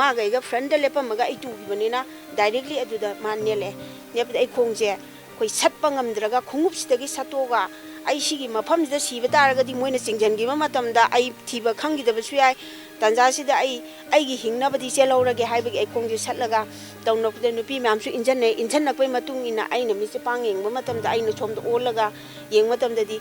ꯃꯥꯒ ꯑꯩꯒ ꯐ꯭ꯔꯟꯗ ꯂꯦꯞꯄꯝꯃꯒ ꯑꯩ ꯇꯨꯈꯤꯕꯅꯤꯅ ꯗꯥꯏꯔꯦꯛꯂꯤ ꯑꯗꯨꯗ ꯃꯥ ꯅꯦꯠꯂꯛꯑꯦ꯫ ꯅꯦꯠꯄꯗ ꯑꯩ ꯈꯣꯡꯁꯦ ꯑꯩꯈꯣꯏ ꯁꯠꯄ ꯉꯝꯗ꯭ꯔꯒ ꯈꯣꯡꯎꯞꯁꯤꯗꯒꯤ ꯁꯠꯇꯣꯛꯑꯒ ꯑꯩ ꯁꯤꯒꯤ ꯃꯐꯝꯁꯤꯗ ꯁꯤꯕ ꯇꯥꯔꯒꯗꯤ ꯃꯣꯏꯅ ꯆꯤꯡꯁꯤꯟꯈꯤꯕ ꯃꯇꯝꯗ ꯑꯩ ꯊꯤꯕ ꯈꯪꯈꯤꯗꯕꯁꯨ ꯌꯥꯏ꯫ ꯇꯥꯟꯖꯥꯁꯤꯗ ꯑꯩ ꯑꯩꯒꯤ ꯍꯤꯡꯅꯕꯗꯤ ꯆꯦꯜꯍꯧꯔꯒꯦ ꯍꯥꯏꯕꯒꯤ ꯑꯩ ꯈꯣꯡꯁꯦ ꯁꯠꯂꯒ ꯇꯧꯅꯕꯗ ꯅꯨꯄꯤ ꯃꯌꯥꯝꯁꯨ ꯏꯟꯁꯤꯟꯅꯩ꯫ ꯏꯟꯁꯤꯜꯂꯛꯄꯒꯤ ꯃꯇꯨꯡ ꯏꯟꯅ ꯑꯩꯅ ꯃꯤꯠꯁꯦ ꯄꯥꯡ ꯌꯦꯡꯕ ꯃꯇꯝꯗ ꯑꯩꯅ ꯁꯣꯝꯗ ꯑꯣꯜꯂꯒ ꯌꯦꯡꯕ ꯃꯇꯝꯗꯗꯤ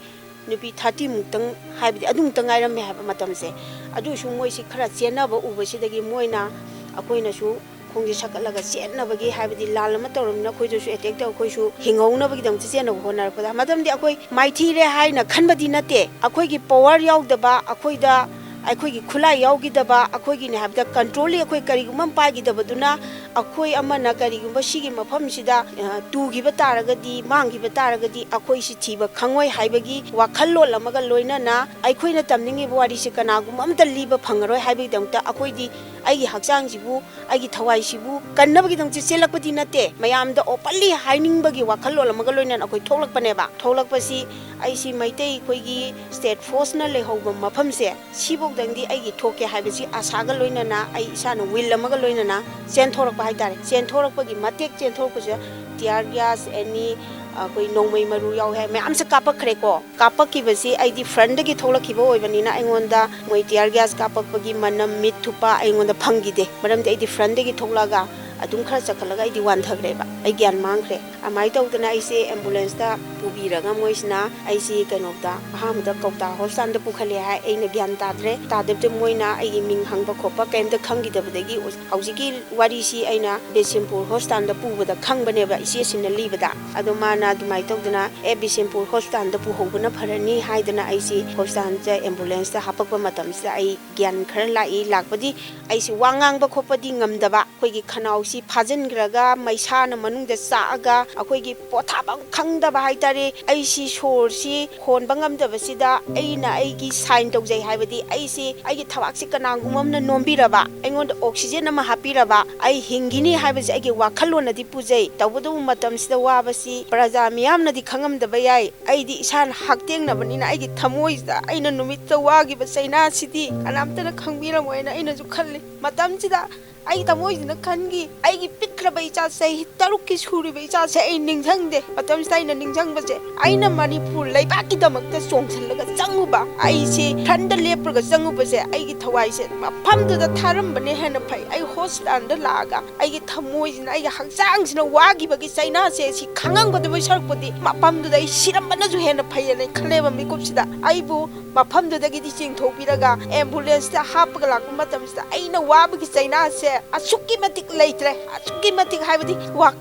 ꯅꯨꯄꯤ ꯊꯥꯔꯇꯤ ꯃꯨꯛꯇꯪ, ꯍꯥꯏꯕꯗꯤ ꯑꯗꯨꯃꯨꯛꯇꯪ ꯉꯥꯏꯔꯝꯃꯦ ꯍꯥꯏꯕ ꯃꯇꯝꯁꯦ꯫ ꯑꯗꯨꯁꯨ ꯃꯣꯏꯁꯤ ꯈꯔ ꯆꯦꯟꯅꯕ ꯎꯕꯁꯤꯗꯒꯤ ꯃꯣꯏꯅ ꯑꯩꯈꯣꯏꯅꯁꯨ ꯈꯣꯡꯁꯦ ꯁꯠꯀꯠꯂꯒ ꯆꯦꯟꯅꯕꯒꯤ, ꯍꯥꯏꯕꯗꯤ ꯂꯥꯟ ꯑꯃ ꯇꯧꯔꯕꯅꯤꯅ ꯑꯩꯈꯣꯏꯗꯁꯨ ꯑꯦꯇꯦꯛ ꯇꯧ, ꯑꯩꯈꯣꯏꯁꯨ ꯍꯤꯡꯍꯧꯅꯕꯒꯤꯗꯃꯛꯇ ꯆꯦꯟꯅꯕ ꯍꯣꯠꯅꯔꯛꯄꯗ ꯃꯇꯝꯗꯤ ꯑꯩꯈꯣꯏ ꯃꯥꯏꯊꯤꯔꯦ ꯍꯥꯏꯅ ꯈꯟꯕꯗꯤ ꯅꯠꯇꯦ꯫ ꯑꯩꯈꯣꯏꯒꯤ ꯄꯋꯥꯔ ꯌꯥꯎꯗꯕ, ꯑꯩꯈꯣꯏꯗ ꯑꯩꯈꯣꯏꯒꯤ ꯈꯨꯠꯂꯥꯏ ꯌꯥꯎꯈꯤꯗꯕ, ꯑꯩꯈꯣꯏꯒꯤꯅꯦ ꯍꯥꯏꯕꯗ ꯀꯟꯇ꯭ꯔꯣꯜꯂꯤ ꯑꯩꯈꯣꯏ ꯀꯔꯤꯒꯨꯝꯕ ꯑꯃ ꯄꯥꯏꯈꯤꯗꯕꯗꯨꯅ ꯑꯩꯈꯣꯏ ꯑꯃꯅ ꯀꯔꯤꯒꯨꯝꯕ ꯁꯤꯒꯤ ꯃꯐꯝꯁꯤꯗ, ꯑ, ꯇꯨꯈꯤꯕ ꯇꯥꯔꯒꯗꯤ, ꯃꯥꯡꯈꯤꯕ ꯇꯥꯔꯒꯗꯤ ꯑꯩꯈꯣꯏꯁꯤ ꯊꯤꯕ ꯈꯪꯉꯣꯏ ꯍꯥꯏꯕꯒꯤ ꯋꯥꯈꯜꯂꯣꯟ ꯑꯃꯒ ꯂꯣꯏꯅꯅ ꯑꯩꯈꯣꯏꯅ ꯇꯝꯅꯤꯡꯉꯤꯕ ꯋꯥꯔꯤꯁꯤ ꯀꯅꯥꯒꯨꯝꯕ ꯑꯝꯇ ꯂꯤꯕ ꯐꯪꯉꯔꯣꯏ ꯍꯥꯏꯕꯒꯤꯗꯃꯛꯇ ꯑꯩꯈꯣꯏꯗꯤ ꯑꯩꯒꯤ ꯍꯛꯆꯥꯡꯁꯤꯕꯨ, ꯑꯩꯒꯤ ꯊꯋꯥꯏꯁꯤꯕꯨ ꯀꯟꯅꯕꯒꯤꯗꯃꯛꯇ ꯆꯦꯜꯂꯛꯄꯗꯤ ꯅꯠꯇꯦ, ꯃꯌꯥꯝꯗ ꯑꯣꯄꯟꯂꯤ ꯍꯥꯏꯅꯤꯡꯕꯒꯤ ꯋꯥꯈꯜꯂꯣꯟ ꯑꯃꯒ ꯂꯣꯏꯅꯅ ꯑꯩꯈꯣꯏ ꯊꯣꯛꯂꯛꯄꯅꯦꯕ꯫ ꯊꯣꯛꯂꯛꯄꯁꯤ ꯑꯩꯁꯤ ꯃꯩꯇꯩ ꯑꯩꯈꯣꯏꯒꯤ ꯁ꯭ꯇꯦꯠ ꯐꯣꯔꯁꯅ ꯂꯩꯍꯧꯕ ꯃꯐꯝꯁꯦ ꯁꯤꯐꯧꯗꯪꯗꯤ ꯑꯩꯒꯤ ꯊꯣꯛꯀꯦ ꯍꯥꯏꯕꯁꯤ ꯑꯁꯥꯒ ꯂꯣꯏꯅꯅ ꯑꯩ ꯏꯁꯥꯅ ꯋꯤꯜ ꯑꯃꯒ ꯂꯣꯏꯅꯅ ꯆꯦꯟꯊꯣꯔꯛꯄ ꯍꯥꯏꯇꯥꯔꯦ꯫ ꯆꯦꯟꯊꯣꯔꯛꯄꯒꯤ ꯃꯇꯦꯛ ꯆꯦꯟꯊꯣꯔꯛꯄꯁꯤꯗ ꯇꯤꯌꯥꯔ ꯒ꯭ꯌꯥꯁ, ꯑꯦꯅꯤ, ꯑꯩꯈꯣꯏ ꯅꯣꯡꯃꯩ ꯃꯔꯨ ꯌꯥꯎꯋꯦ ꯍꯥꯏ ꯃꯌꯥꯝꯁꯦ ꯀꯥꯞꯄꯛꯈ꯭ꯔꯦꯀꯣ꯫ ꯀꯥꯞꯄꯛꯈꯤꯕꯁꯤ ꯑꯩꯗꯤ ꯐ꯭ꯔꯟꯗꯒꯤ ꯊꯣꯛꯂꯛꯈꯤꯕ ꯑꯣꯏꯕꯅꯤꯅ ꯑꯩꯉꯣꯟꯗ ꯃꯣꯏ ꯇꯤꯌꯥꯔ ꯒ꯭ꯌꯥꯁ ꯀꯥꯞꯄꯛꯄꯒꯤ ꯃꯅꯝ ꯃꯤꯠ ꯊꯨꯞꯄ ꯑꯩꯉꯣꯟꯗ ꯐꯪꯈꯤꯗꯦ꯫ ꯃꯔꯝꯗꯤ ꯑꯩꯗꯤ ꯐ꯭ꯔꯟꯗꯒꯤ ꯊꯣꯛꯂꯛꯑꯒ ꯑꯗꯨꯝ ꯈꯔ ꯆꯠꯈꯠꯂꯒ ꯑꯩꯗꯤ ꯋꯥꯟꯊꯈ꯭ꯔꯦꯕ꯫ ꯑꯩ ꯒ꯭ꯌꯥꯟ ꯃꯥꯡꯈ꯭ꯔꯦ꯫ ꯑꯗꯨꯃꯥꯏꯅ ꯇꯧꯗꯅ ꯑꯩꯁꯦ ꯑꯦꯝꯕꯨꯂꯦꯟꯁꯇ ꯄꯨꯕꯤꯔꯒ ꯃꯣꯏꯁꯤꯅ ꯑꯩꯁꯤ ꯀꯩꯅꯣꯗ ꯑꯍꯥꯟꯕꯗ ꯀꯧꯇꯥ ꯍꯣꯁꯄꯤꯇꯥꯜꯗ ꯄꯨꯈꯠꯂꯦ ꯍꯥꯏ꯫ ꯑꯩꯅ ꯒ꯭ꯌꯥꯟ ꯇꯥꯗ꯭ꯔꯦ꯫ ꯇꯥꯗꯕꯗ ꯃꯣꯏꯅ ꯑꯩꯒꯤ ꯃꯤꯡ ꯍꯪꯕ ꯈꯣꯠꯄ ꯀꯩꯝꯇ ꯈꯪꯈꯤꯗꯕꯗꯒꯤ ꯍꯧꯖꯤꯛꯀꯤ ꯋꯥꯔꯤꯁꯤ ꯑꯩꯅ ꯕꯤꯁꯦꯝꯄꯨꯔ ꯍꯣꯁꯄꯤꯇꯥꯜꯗ ꯄꯨꯕꯗ ꯈꯪꯕꯅꯦꯕ ꯏꯆꯦꯁꯤꯅ ꯂꯤꯕꯗ꯫ ꯑꯗꯣ ꯃꯥꯅ ꯑꯗꯨꯃꯥꯏꯅ ꯇꯧꯗꯅ, "ꯑꯦ, ꯕꯤꯁꯦꯝꯄꯨꯔ ꯍꯣꯁꯄꯤꯇꯥꯜꯗ ꯄꯨꯍꯧꯕꯅ ꯐꯔꯅꯤ" ꯍꯥꯏꯗꯅ ꯑꯩꯁꯤ ꯍꯣꯁꯄꯤꯇꯥꯜꯗ ꯑꯦꯝꯕꯨꯂꯦꯟꯁꯇ ꯍꯥꯄꯛꯄ ꯃꯇꯝꯁꯤꯗ ꯑꯩ ꯒ꯭ꯌꯥꯟ ꯈꯔ ꯂꯥꯛꯏ꯫ ꯂꯥꯛꯄꯗꯤ ꯑꯩꯁꯤ ꯋꯥ ꯉꯥꯡꯕ ꯈꯣꯠꯄꯗꯤ ꯉꯝꯗꯕ, ꯑꯩꯈꯣꯏꯒꯤ ꯈꯅꯥꯎ ꯁꯤ ꯐꯥꯖꯤꯟꯈ꯭ꯔꯒ ꯃꯩꯁꯥꯅ ꯃꯅꯨꯡꯗ ꯆꯥꯛꯑꯒ ꯑꯩꯈꯣꯏꯒꯤ ꯄꯣꯊꯥꯐꯝ ꯈꯪꯗꯕ ꯍꯥꯏꯇꯥꯔꯦ꯫ ꯑꯩꯁꯤ ꯁꯣꯔꯁꯤ ꯍꯣꯟꯕ ꯉꯝꯗꯕꯁꯤꯗ ꯑꯩꯅ ꯑꯩꯒꯤ ꯁꯥꯏꯟ ꯇꯧꯖꯩ ꯍꯥꯏꯕꯗꯤ ꯑꯩꯁꯤ ꯑꯩꯒꯤ ꯊꯕꯥꯛꯁꯤ ꯀꯅꯥꯒꯨꯝꯕ ꯑꯃꯅ ꯅꯣꯝꯕꯤꯔꯕ, ꯑꯩꯉꯣꯟꯗ ꯑꯣꯛꯁꯤꯖꯦꯟ ꯑꯃ ꯍꯥꯞꯄꯤꯔꯕ ꯑꯩ ꯍꯤꯡꯈꯤꯅꯤ ꯍꯥꯏꯕꯁꯤ ꯑꯩꯒꯤ ꯋꯥꯈꯜꯂꯣꯟꯅꯗꯤ ꯄꯨꯖꯩ꯫ ꯇꯧꯕꯇꯕꯨ ꯃꯇꯝꯁꯤꯗ ꯋꯥꯕꯁꯤ ꯄ꯭ꯔꯖꯥ ꯃꯤꯌꯥꯝꯅꯗꯤ ꯈꯪꯉꯝꯗꯕ ꯌꯥꯏ꯫ ꯑꯩꯗꯤ ꯏꯁꯥꯅ ꯍꯛꯊꯦꯡꯅꯕꯅꯤꯅ ꯑꯩꯒꯤ ꯊꯃꯣꯏꯁꯤꯗ ꯑꯩꯅ ꯅꯨꯃꯤꯠꯇ ꯋꯥꯈꯤꯕ ꯆꯩꯅꯥꯁꯤꯗꯤ ꯀꯅꯥꯝꯇꯅ ꯈꯪꯕꯤꯔꯝꯃꯣꯏꯅ ꯑꯩꯅꯁꯨ ꯈꯜꯂꯤ꯫ ꯃꯇꯝꯁꯤꯗ ꯑꯩ ꯊꯃꯣꯏꯁꯤꯅ ꯈꯟꯈꯤ, ꯑꯩꯒꯤ ꯄꯤꯛꯈ꯭ꯔꯕ ꯏꯆꯥ ꯆꯍꯤ ꯇꯔꯨꯛꯀꯤ ꯁꯨꯔꯤꯕ ꯏꯆꯥꯁꯦ ꯑꯩ ꯅꯤꯡꯁꯤꯡꯗꯦ꯫ ꯃꯇꯝꯁꯤꯗ ꯑꯩꯅ ꯅꯤꯡꯁꯤꯡꯕꯁꯦ, ꯑꯩꯅ ꯃꯅꯤꯄꯨꯔ ꯂꯩꯕꯥꯛꯀꯤꯗꯃꯛꯇ ꯆꯣꯡꯁꯤꯜꯂꯒ ꯆꯪꯉꯨꯕ, ꯑꯩꯁꯦ ꯐ꯭ꯔꯟꯗ ꯂꯦꯞꯄꯒ ꯆꯪꯉꯨꯕꯁꯦ ꯑꯩꯒꯤ ꯊꯋꯥꯏꯁꯦ ꯃꯐꯝꯗꯨꯗ ꯊꯥꯔꯝꯕꯅꯦ ꯍꯦꯟꯅ ꯐꯩ꯫ ꯑꯩ ꯍꯣꯁꯄꯤꯇꯥꯜꯗ ꯂꯥꯛꯑꯒ ꯑꯩꯒꯤ ꯊꯃꯣꯏꯁꯤꯅ, ꯑꯩꯒꯤ ꯍꯛꯆꯥꯡꯁꯤꯅ ꯋꯥꯈꯤꯕꯒꯤ ꯆꯩꯅꯥꯁꯦ ꯁꯤ ꯈꯪꯉꯝꯒꯗꯕꯒꯤ ꯁꯔꯨꯛꯄꯨꯗꯤ ꯃꯐꯝꯗꯨꯗ ꯑꯩ ꯁꯤꯔꯝꯕꯅꯁꯨ ꯍꯦꯟꯅ ꯐꯩꯌꯦꯅ ꯑꯩ ꯈꯜꯂꯦꯕ꯫ ꯃꯤꯀꯨꯞꯁꯤꯗ ꯑꯩꯕꯨ ꯃꯐꯝꯗꯨꯗꯒꯤꯗꯤ ꯆꯤꯡꯊꯣꯛꯄꯤꯔꯒ ꯑꯦꯝꯕꯨꯂꯦꯟꯁꯇ ꯍꯥꯞꯄꯒ ꯂꯥꯛꯄ ꯃꯇꯝꯁꯤꯗ ꯑꯩꯅ ꯋꯥꯕꯒꯤ ꯆꯩꯅꯥꯁꯦ ꯑꯁꯨꯛꯀꯤ ꯃꯇꯤꯛ ꯂꯩꯇ꯭ꯔꯦ꯫ ꯑꯁꯨꯛꯀꯤ ꯃꯇꯤꯛ ꯍꯥꯏꯕꯗꯤ ꯋꯥ-,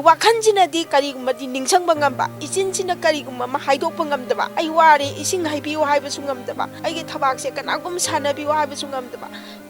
ꯋꯥꯈꯜꯁꯤꯅꯗꯤ ꯀꯔꯤꯒꯨꯝꯕꯗꯤ ꯅꯤꯡꯁꯤꯡꯕ ꯉꯝꯕ, ꯏꯆꯤꯟꯁꯤꯅ ꯀꯔꯤꯒꯨꯝꯕ ꯑꯃ ꯍꯥꯏꯗꯣꯛꯄ ꯉꯝꯗꯕ, ꯑꯩ ꯋꯥꯔꯦ, ꯏꯁꯤꯡ ꯍꯩꯕꯤꯌꯨ ꯍꯥꯏꯕꯁꯨ ꯉꯝꯗꯕ, ꯑꯩꯒꯤ ꯊꯕꯥꯛꯁꯦ ꯀꯅꯥꯒꯨꯝ ꯁꯥꯟꯅꯕꯤꯌꯨ ꯍꯥꯏꯕꯁꯨ ꯉꯝꯗꯕ,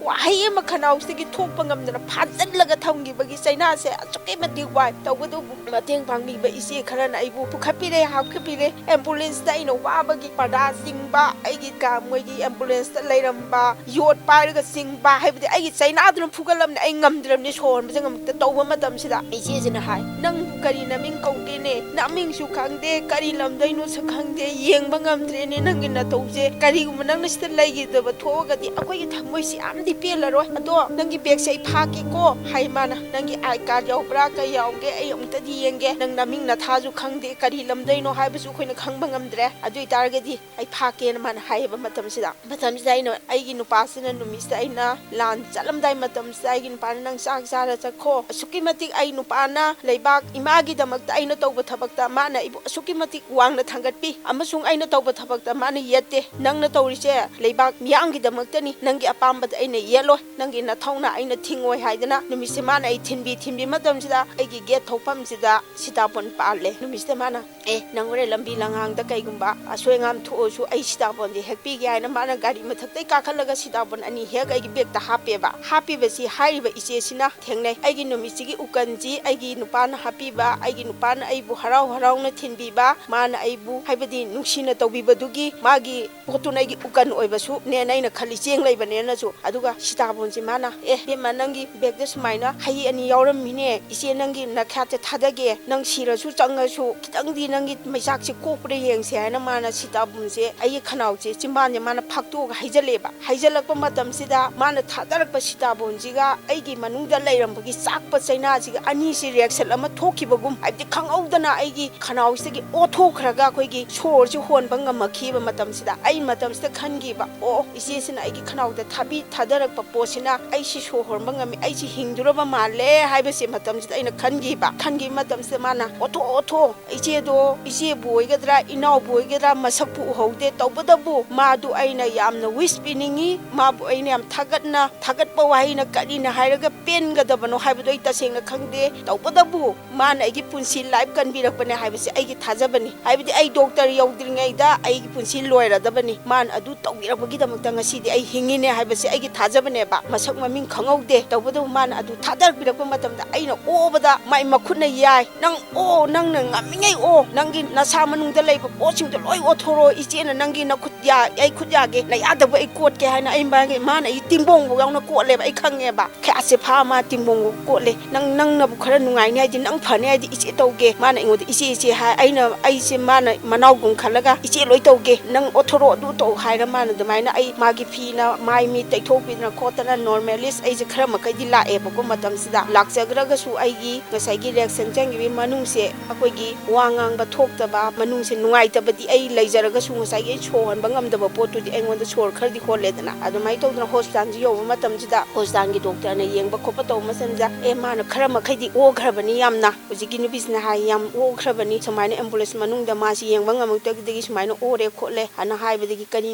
ꯋꯥꯍꯩ ꯑꯃ ꯈꯅꯥꯎꯁꯤꯗꯒꯤ ꯊꯣꯛꯄ ꯉꯝꯗꯅ ꯐꯥꯖꯤꯜꯂꯒ ꯊꯝꯈꯤꯕꯒꯤ ꯆꯩꯅꯥꯁꯦ ꯑꯁꯨꯛꯀꯤ ꯃꯇꯤꯛ ꯋꯥꯏ꯫ ꯇꯧꯕꯇꯕꯨ ꯃꯇꯦꯡ ꯄꯥꯡꯕꯤꯕ ꯏꯆꯦ ꯈꯔꯅ ꯑꯩꯕꯨ ꯄꯨꯈꯠꯄꯤꯔꯦ, ꯍꯥꯞꯀꯠꯄꯤꯔꯦ꯫ ꯑꯦꯝꯕꯨꯂꯦꯟꯁꯇ ꯑꯩꯅ ꯋꯥꯕꯒꯤ ꯄꯔꯗꯥ ꯆꯤꯡꯕ, ꯑꯩꯒꯤ ꯀꯥ-, ꯃꯣꯏꯒꯤ ꯑꯦꯝꯕꯨꯂꯦꯟꯁꯇ ꯂꯩꯔꯝꯕ ꯌꯣꯠ ꯄꯥꯏꯔꯒ ꯆꯤꯡꯕ, ꯍꯥꯏꯕꯗꯤ ꯑꯩꯒꯤ ꯆꯩꯅꯥꯗꯨꯅ ꯐꯨꯒꯠꯂꯝꯅꯦ, ꯑꯩ ꯉꯝꯗ꯭ꯔꯕꯅꯤ, ꯁꯣꯔ ꯍꯣꯟꯕꯁꯦ ꯉꯝꯃꯛꯇ ꯇꯧꯕ ꯃꯇꯝꯁꯤꯗ ꯏꯆꯦꯁꯤꯅ ꯍꯥꯏ, "ꯅꯪ ꯀꯔꯤ ꯅꯃꯤꯡ ꯀꯧꯒꯦꯅꯦ? ꯅꯃꯤꯡꯁꯨ ꯈꯪꯗꯦ, ꯀꯔꯤ ꯂꯝꯗꯩꯅꯣꯁꯨ ꯈꯪꯗꯦ, ꯌꯦꯡꯕ ꯉꯝꯗ꯭ꯔꯦꯅꯦ ꯅꯪꯒꯤ ꯅꯇꯧꯁꯦ꯫ ꯀꯔꯤꯒꯨꯝꯕ ꯅꯪꯅ ꯁꯤꯗ ꯂꯩꯈꯤꯗꯕ ꯊꯣꯛꯑꯒꯗꯤ ꯑꯩꯈꯣꯏꯒꯤ ꯊꯃꯣꯏꯁꯤ ꯌꯥꯝꯗꯤ ꯄꯦꯜꯂꯔꯣꯏ꯫ ꯑꯗꯣ ꯅꯪꯒꯤ ꯕꯦꯒꯁꯦ ꯑꯩ ꯐꯥꯛꯀꯦꯀꯣ", ꯍꯥꯏ ꯃꯥꯅ꯫ "ꯅꯪꯒꯤ ꯑꯥꯏ ꯀꯥꯔꯗ ꯌꯥꯎꯕ꯭ꯔꯥ, ꯀꯩ ꯌꯥꯎꯒꯦ? ꯑꯩ ꯑꯃꯨꯛꯇꯗꯤ ꯌꯦꯡꯒꯦ꯫ ꯅꯪ ꯅꯃꯤꯡ ꯅꯊꯥꯁꯨ ꯈꯪꯗꯦ, ꯀꯔꯤ ꯂꯝꯗꯩꯅꯣ ꯍꯥꯏꯕꯁꯨ ꯑꯩꯈꯣꯏꯅ ꯈꯪꯕ ꯉꯝꯗ꯭ꯔꯦ꯫ ꯑꯗꯨ ꯑꯣꯏꯇꯥꯔꯒꯗꯤ ꯑꯩ ꯐꯥꯛꯀꯦꯅ" ꯃꯥꯅ ꯍꯥꯏꯌꯦꯕ꯫ ꯃꯇꯝꯁꯤꯗ, ꯃꯇꯝꯁꯤꯗ ꯑꯩꯅ, ꯑꯩꯒꯤ ꯅꯨꯄꯥꯁꯤꯅ ꯅꯨꯃꯤꯠꯁꯤꯗ ꯑꯩꯅ ꯂꯥꯟ ꯆꯠꯂꯝꯗꯥꯏ ꯃꯇꯝꯁꯤꯗ ꯑꯩꯒꯤ ꯅꯨꯄꯥꯅ, "ꯅꯪ ꯆꯥꯛ ꯆꯥꯔ ꯆꯠꯈꯣ"꯫ ꯑꯁꯨꯛꯀꯤ ꯃꯇꯤꯛ ꯑꯩ ꯅꯨꯄꯥꯅ ꯂꯩꯕꯥꯛ ꯏꯃꯥꯒꯤꯗꯃꯛꯇ ꯑꯩꯅ ꯇꯧꯕ ꯊꯕꯛꯇ ꯃꯥꯅ ꯑꯩꯕꯨ ꯑꯁꯨꯛꯀꯤ ꯃꯇꯤꯛ ꯋꯥꯡꯅ ꯊꯥꯡꯒꯠꯄꯤ ꯑꯃꯁꯨꯡ ꯑꯩꯅ ꯇꯧꯕ ꯊꯕꯛꯇ ꯃꯥꯅ ꯌꯦꯠꯇꯦ꯫ "ꯅꯪꯅ ꯇꯧꯔꯤꯁꯦ ꯂꯩꯕꯥꯛ ꯃꯤꯌꯥꯝꯒꯤꯗꯃꯛꯇꯅꯤ, ꯅꯪꯒꯤ ꯑꯄꯥꯝꯕꯗ ꯑꯩꯅ ꯌꯦꯠꯂꯣꯏ, ꯅꯪꯒꯤ ꯅꯊꯧꯅꯥ ꯑꯩꯅ ꯊꯤꯡꯉꯣꯏ" ꯍꯥꯏꯗꯅ ꯅꯨꯃꯤꯠꯁꯦ ꯃꯥꯅ ꯑꯩ ꯊꯤꯟꯕꯤ, ꯊꯤꯟꯕꯤ ꯃꯇꯝꯁꯤꯗ ꯑꯩꯒꯤ ꯒꯦꯠ ꯊꯣꯛꯐꯝꯁꯤꯗ ꯁꯤꯇꯥꯕꯣꯟ ꯄꯥꯜꯂꯦ꯫ ꯅꯨꯃꯤꯠꯁꯤꯗ ꯃꯥꯅ, "ꯑꯦ, ꯅꯪ ꯍꯣꯔꯦꯟ ꯂꯝꯕꯤ ꯂꯝꯍꯥꯡꯗ ꯀꯩꯒꯨꯝꯕ ꯑꯁꯣꯏ ꯑꯉꯥꯝ ꯊꯣꯛꯑꯁꯨ ꯑꯩ ꯁꯤꯗ ꯕꯣꯟꯁꯦ ꯍꯦꯛ ꯄꯤꯒꯦ ꯍꯥꯏꯅ ꯃꯥꯅ ꯒꯥꯔꯤ ꯃꯊꯛꯇꯩ ꯀꯥꯈꯠꯂꯒ ꯁꯤꯇꯥꯕꯣꯟ ꯑꯅꯤ ꯍꯦꯛ ꯑꯩꯒꯤ ꯕꯦꯒꯇ ꯍꯥꯞꯄꯦꯕ꯫ ꯍꯥꯞꯄꯤꯕꯁꯤ ꯍꯥꯏꯔꯤꯕ ꯏꯆꯦꯁꯤꯅ ꯊꯦꯡꯅꯩ꯫ ꯑꯩꯒꯤ ꯅꯨꯃꯤꯠꯁꯤꯒꯤ ꯎꯀꯟꯁꯤ ꯑꯩꯒꯤ ꯅꯨꯄꯥꯅ ꯍꯥꯞꯄꯤꯕ, ꯑꯩꯒꯤ ꯅꯨꯄꯥꯅ ꯑꯩꯕꯨ ꯍꯔꯥꯎ ꯍꯔꯥꯎꯅ ꯊꯤꯟꯕꯤꯕ, ꯃꯥꯅ ꯑꯩꯕꯨ ꯍꯥꯏꯕꯗꯤ ꯅꯨꯡꯁꯤꯅ ꯇꯧꯕꯤꯕꯗꯨꯒꯤ ꯃꯥꯒꯤ ꯄꯣꯠꯇꯨꯅ ꯑꯩꯒꯤ ꯎꯀꯟ ꯑꯣꯏꯕꯁꯨꯅꯦꯅ ꯑꯩꯅ ꯈꯜꯂꯤ, ꯆꯦꯡ ꯂꯩꯕꯅꯦꯅꯁꯨ꯫ ꯑꯗꯨꯒ ꯁꯤꯇꯥꯕꯣꯟꯁꯤ ꯃꯥꯅ, "ꯑꯦ ꯕꯦꯝꯃ, ꯅꯪꯒꯤ ꯕꯦꯒꯇ ꯁꯨꯃꯥꯏꯅ ꯍꯩ ꯑꯅꯤ ꯌꯥꯎꯔꯝꯃꯤꯅꯦ, ꯏꯆꯦ ꯅꯪꯒꯤ ꯅꯈ꯭ꯌꯥꯠꯇ ꯊꯥꯗꯒꯦ, ꯅꯪ ꯁꯤꯔꯁꯨ ꯆꯪꯉꯁꯨ ꯈꯤꯇꯪꯗꯤ ꯅꯪꯒꯤ ꯃꯩꯆꯥꯛꯁꯦ ꯀꯣꯛꯄ꯭ꯔꯥ ꯌꯦꯡꯁꯦ" ꯍꯥꯏꯅ ꯃꯥꯅ ꯁꯤꯇꯥꯕꯣꯟꯁꯦ ꯑꯩꯒꯤ ꯈꯅꯥꯎꯁꯦ, ꯆꯤꯝꯕꯥꯟꯁꯦ ꯃꯥꯅ ꯐꯥꯛꯇꯣꯛꯑꯒ ꯍꯩꯖꯜꯂꯦꯕ꯫ ꯍꯩꯖꯜꯂꯛꯄ ꯃꯇꯝꯁꯤꯗ ꯃꯥꯅ ꯊꯥꯗꯔꯛꯄ ꯁꯤꯇꯥꯕꯣꯟꯁꯤꯒ ꯑꯩꯒꯤ ꯃꯅꯨꯡꯗ ꯂꯩꯔꯝꯕꯒꯤ ꯆꯥꯛꯄ ꯆꯩꯅꯥꯁꯤꯒ ꯑꯅꯤꯁꯤ reaction ꯑꯃ ꯊꯣꯛꯈꯤꯕꯒꯨꯝ, ꯍꯥꯏꯕꯗꯤ ꯈꯪꯍꯧꯗꯅ ꯑꯩꯒꯤ ꯈꯅꯥꯎꯁꯤꯗꯒꯤ ꯑꯣꯊꯣꯛꯈ꯭ꯔꯒ ꯑꯩꯈꯣꯏꯒꯤ ꯁꯣꯔꯁꯤ ꯍꯣꯟꯕ ꯉꯝꯃꯛꯈꯤꯕ ꯃꯇꯝꯁꯤꯗ, ꯑꯩ ꯃꯇꯝꯁꯤꯗ ꯈꯟꯈꯤꯕ, "ꯑꯣ, ꯏꯆꯦꯁꯤꯅ ꯑꯩꯒꯤ ꯈꯅꯥꯎꯗ ꯊꯥꯕꯤ ꯊꯥꯗꯔꯛꯄ ꯄꯣꯠꯁꯤꯅ ꯑꯩꯁꯤ ꯁꯣꯔ ꯍꯣꯟꯕ ꯉꯝꯃꯤ, ꯑꯩꯁꯤ ꯍꯤꯡꯗꯨꯔꯕ ꯃꯥꯜꯂꯦ" ꯍꯥꯏꯕꯁꯤ ꯃꯇꯝꯁꯤꯗ ꯑꯩꯅ ꯈꯟꯈꯤꯕ꯫ ꯈꯟꯈꯤꯕ ꯃꯇꯝꯁꯤꯗ ꯃꯥꯅ, "ꯑꯣꯊꯣꯛ, ꯑꯣꯊꯣꯛ, ꯏꯆꯦꯗꯣ, ꯏꯆꯦꯕꯨ ꯑꯣꯏꯒꯗ꯭ꯔꯥ, ꯏꯅꯥꯎꯕꯨ ꯑꯣꯏꯒꯗ꯭ꯔꯥ, ꯃꯁꯛꯄꯨ ꯎꯍꯧꯗꯦ, ꯇꯧꯕꯇꯕꯨ ꯃꯥꯗꯨ ꯑꯩꯅ ꯌꯥꯝꯅ wish ꯄꯤꯅꯤꯡꯉꯤ, ꯃꯥꯕꯨ ꯑꯩꯅ ꯌꯥꯝ ꯊꯥꯒꯠꯅ, ꯊꯥꯒꯠꯄ ꯋꯥꯍꯩꯅ ꯀꯔꯤꯅ ꯍꯥꯏꯔꯒ ꯄꯦꯟꯒꯗꯕꯅꯣ ꯍꯥꯏꯕꯗꯣ ꯑꯩ ꯇꯁꯦꯡꯅ ꯈꯪꯗꯦ, ꯇꯧꯕꯇꯕꯨ ꯃꯥꯅ ꯑꯩꯒꯤ ꯄꯨꯟꯁꯤ life ꯀꯟꯕꯤꯔꯛꯄꯅꯦ ꯍꯥꯏꯕꯁꯦ ꯑꯩꯒꯤ ꯊꯥꯖꯕꯅꯤ꯫ ꯍꯥꯏꯕꯗꯤ ꯑꯩ ꯗꯣꯛꯇꯔ ꯌꯧꯗ꯭ꯔꯤꯉꯩꯗ ꯑꯩꯒꯤ ꯄꯨꯟꯁꯤ ꯂꯣꯏꯔꯗꯕꯅꯤ꯫ ꯃꯥꯅ ꯑꯗꯨ ꯇꯧꯕꯤꯔꯛꯄꯒꯤꯗꯃꯛꯇ ꯉꯁꯤꯗꯤ ꯑꯩ ꯍꯤꯡꯉꯤꯅꯦ ꯍꯥꯏꯕꯁꯦ ꯑꯩꯒꯤ ꯊꯥꯖꯕꯅꯦꯕ꯫ ꯃꯁꯛ ꯃꯃꯤꯡ ꯈꯪꯍꯧꯗꯦ, ꯇꯧꯕꯇꯕꯨ ꯃꯥꯅ ꯑꯗꯨ ꯊꯥꯗꯔꯛꯄꯤꯔꯛꯄ ꯃꯇꯝꯗ ꯑꯩꯅ ꯑꯣꯕꯗ ꯃꯥꯏ ꯃꯈꯨꯠꯅ ꯌꯥꯏ꯫ "ꯅꯪ ꯑꯣ, ꯅꯪꯅ ꯉꯝꯃꯤꯉꯩ ꯑꯣ, ꯅꯪꯒꯤ ꯅꯁꯥ ꯃꯅꯨꯡꯗ ꯂꯩꯕ ꯄꯣꯠꯁꯤꯡꯗꯣ ꯂꯣꯏ ꯑꯣꯊꯣꯔꯛꯑꯣ, ꯏꯆꯦꯅ ꯅꯪꯒꯤ ꯅꯈꯨꯠ ꯌꯥ-, ꯑꯩ ꯈꯨꯠ ꯌꯥꯒꯦ, ꯅꯌꯥꯗꯕ ꯑꯩ ꯀꯣꯠꯀꯦ" ꯍꯥꯏꯅ ꯑꯩ ꯃꯥꯒꯤ, ꯃꯥꯅ ꯑꯩ ꯇꯤꯡꯕꯣꯡꯕ ꯌꯥꯎꯅ ꯀꯣꯠꯂꯦꯕ꯫ ꯑꯩ ꯈꯪꯉꯦꯕ꯫ ꯈꯌꯥꯠꯁꯦ ꯐꯥ ꯃꯥ ꯇꯤꯡꯕꯣꯡꯕ ꯀꯣꯠꯂꯦ꯫ "ꯅꯪ, ꯅꯪꯅꯕꯨ ꯈꯔ ꯅꯨꯡꯉꯥꯏꯅꯤ ꯍꯥꯏꯗꯤ, ꯅꯪ ꯐꯅꯤ ꯍꯥꯏꯗꯤ ꯏꯆꯦ ꯇꯧꯒꯦ"꯫ ꯃꯥꯅ ꯑꯩꯉꯣꯟꯗ "ꯏꯆꯦ, ꯏꯆꯦ" ꯍꯥꯏ꯫ ꯑꯩꯅ, ꯑꯩꯁꯦ ꯃꯥꯅ ꯃꯅꯥꯎꯒꯨꯝ ꯈꯜꯂꯒ "ꯏꯆꯦ ꯂꯣꯏ ꯇꯧꯒꯦ, ꯅꯪ ꯑꯣꯊꯣꯔꯛꯑꯣ, ꯑꯗꯨ ꯇꯧ" ꯍꯥꯏꯔ ꯃꯥꯅ ꯑꯗꯨꯃꯥꯏꯅ ꯑꯩ ꯃꯥꯒꯤ ꯐꯤꯅ ꯃꯥꯏ ꯃꯤꯠ ꯇꯩꯊꯣꯛꯄꯤꯗꯅ ꯈꯣꯠꯇꯅ, normalist ꯑꯩꯁꯦ ꯈꯔ ꯃꯈꯩꯗꯤ ꯂꯥꯛꯑꯦꯕꯀꯣ꯫ ꯃꯇꯝꯁꯤꯗ ꯂꯥꯛꯆꯈ꯭ꯔꯒꯁꯨ ꯑꯩꯒꯤ ꯉꯁꯥꯏꯒꯤ reaction ꯆꯪꯈꯤꯕꯒꯤ ꯃꯅꯨꯡꯁꯦ, ꯑꯩꯈꯣꯏꯒꯤ ꯋꯥ ꯉꯥꯡꯕ ꯊꯣꯛꯇꯕ, ꯃꯅꯨꯡꯁꯦ ꯅꯨꯡꯉꯥꯏꯇꯕꯗꯤ ꯑꯩ ꯂꯩꯖꯔꯒꯁꯨ ꯉꯁꯥꯏꯒꯤ ꯑꯩ ꯁꯣꯔ ꯍꯣꯟꯕ ꯉꯝꯗꯕ ꯄꯣꯠꯇꯨꯗꯤ ꯑꯩꯉꯣꯟꯗ ꯁꯣꯔ ꯈꯔꯗꯤ ꯍꯣꯜꯂꯦꯗꯅ꯫ ꯑꯗꯨꯃꯥꯏꯅ ꯇꯧꯗꯅ hospitalꯁꯤ ꯌꯧꯕ ꯃꯇꯝꯁꯤꯗ hospitalꯒꯤ doctorꯅ ꯌꯦꯡꯕ ꯈꯣꯠꯄ ꯇꯧꯕ ꯃꯇꯝꯁꯤꯗ, "ꯑꯦ, ꯃꯥꯅ ꯈꯔ ꯃꯈꯩꯗꯤ ꯑꯣꯈ꯭ꯔꯕꯅꯤ ꯌꯥꯝꯅ"꯫ ꯍꯧꯖꯤꯛꯀꯤ ꯅꯨꯄꯤꯁꯤꯅ ꯍꯥꯏ, "ꯌꯥꯝ ꯑꯣꯈ꯭ꯔꯕꯅꯤ, ꯁꯨꯃꯥꯏꯅ ambulance ꯃꯅꯨꯡꯗ ꯃꯥꯁꯤ ꯌꯦꯡꯕ ꯉꯝꯃꯛꯇꯕꯗꯒꯤ ꯁꯨꯃꯥꯏꯅ ꯑꯣꯔꯦ ꯈꯣꯠꯂꯦ" ꯍꯥꯏꯅ ꯍꯥꯏꯕꯗꯒꯤ, "ꯀꯔꯤ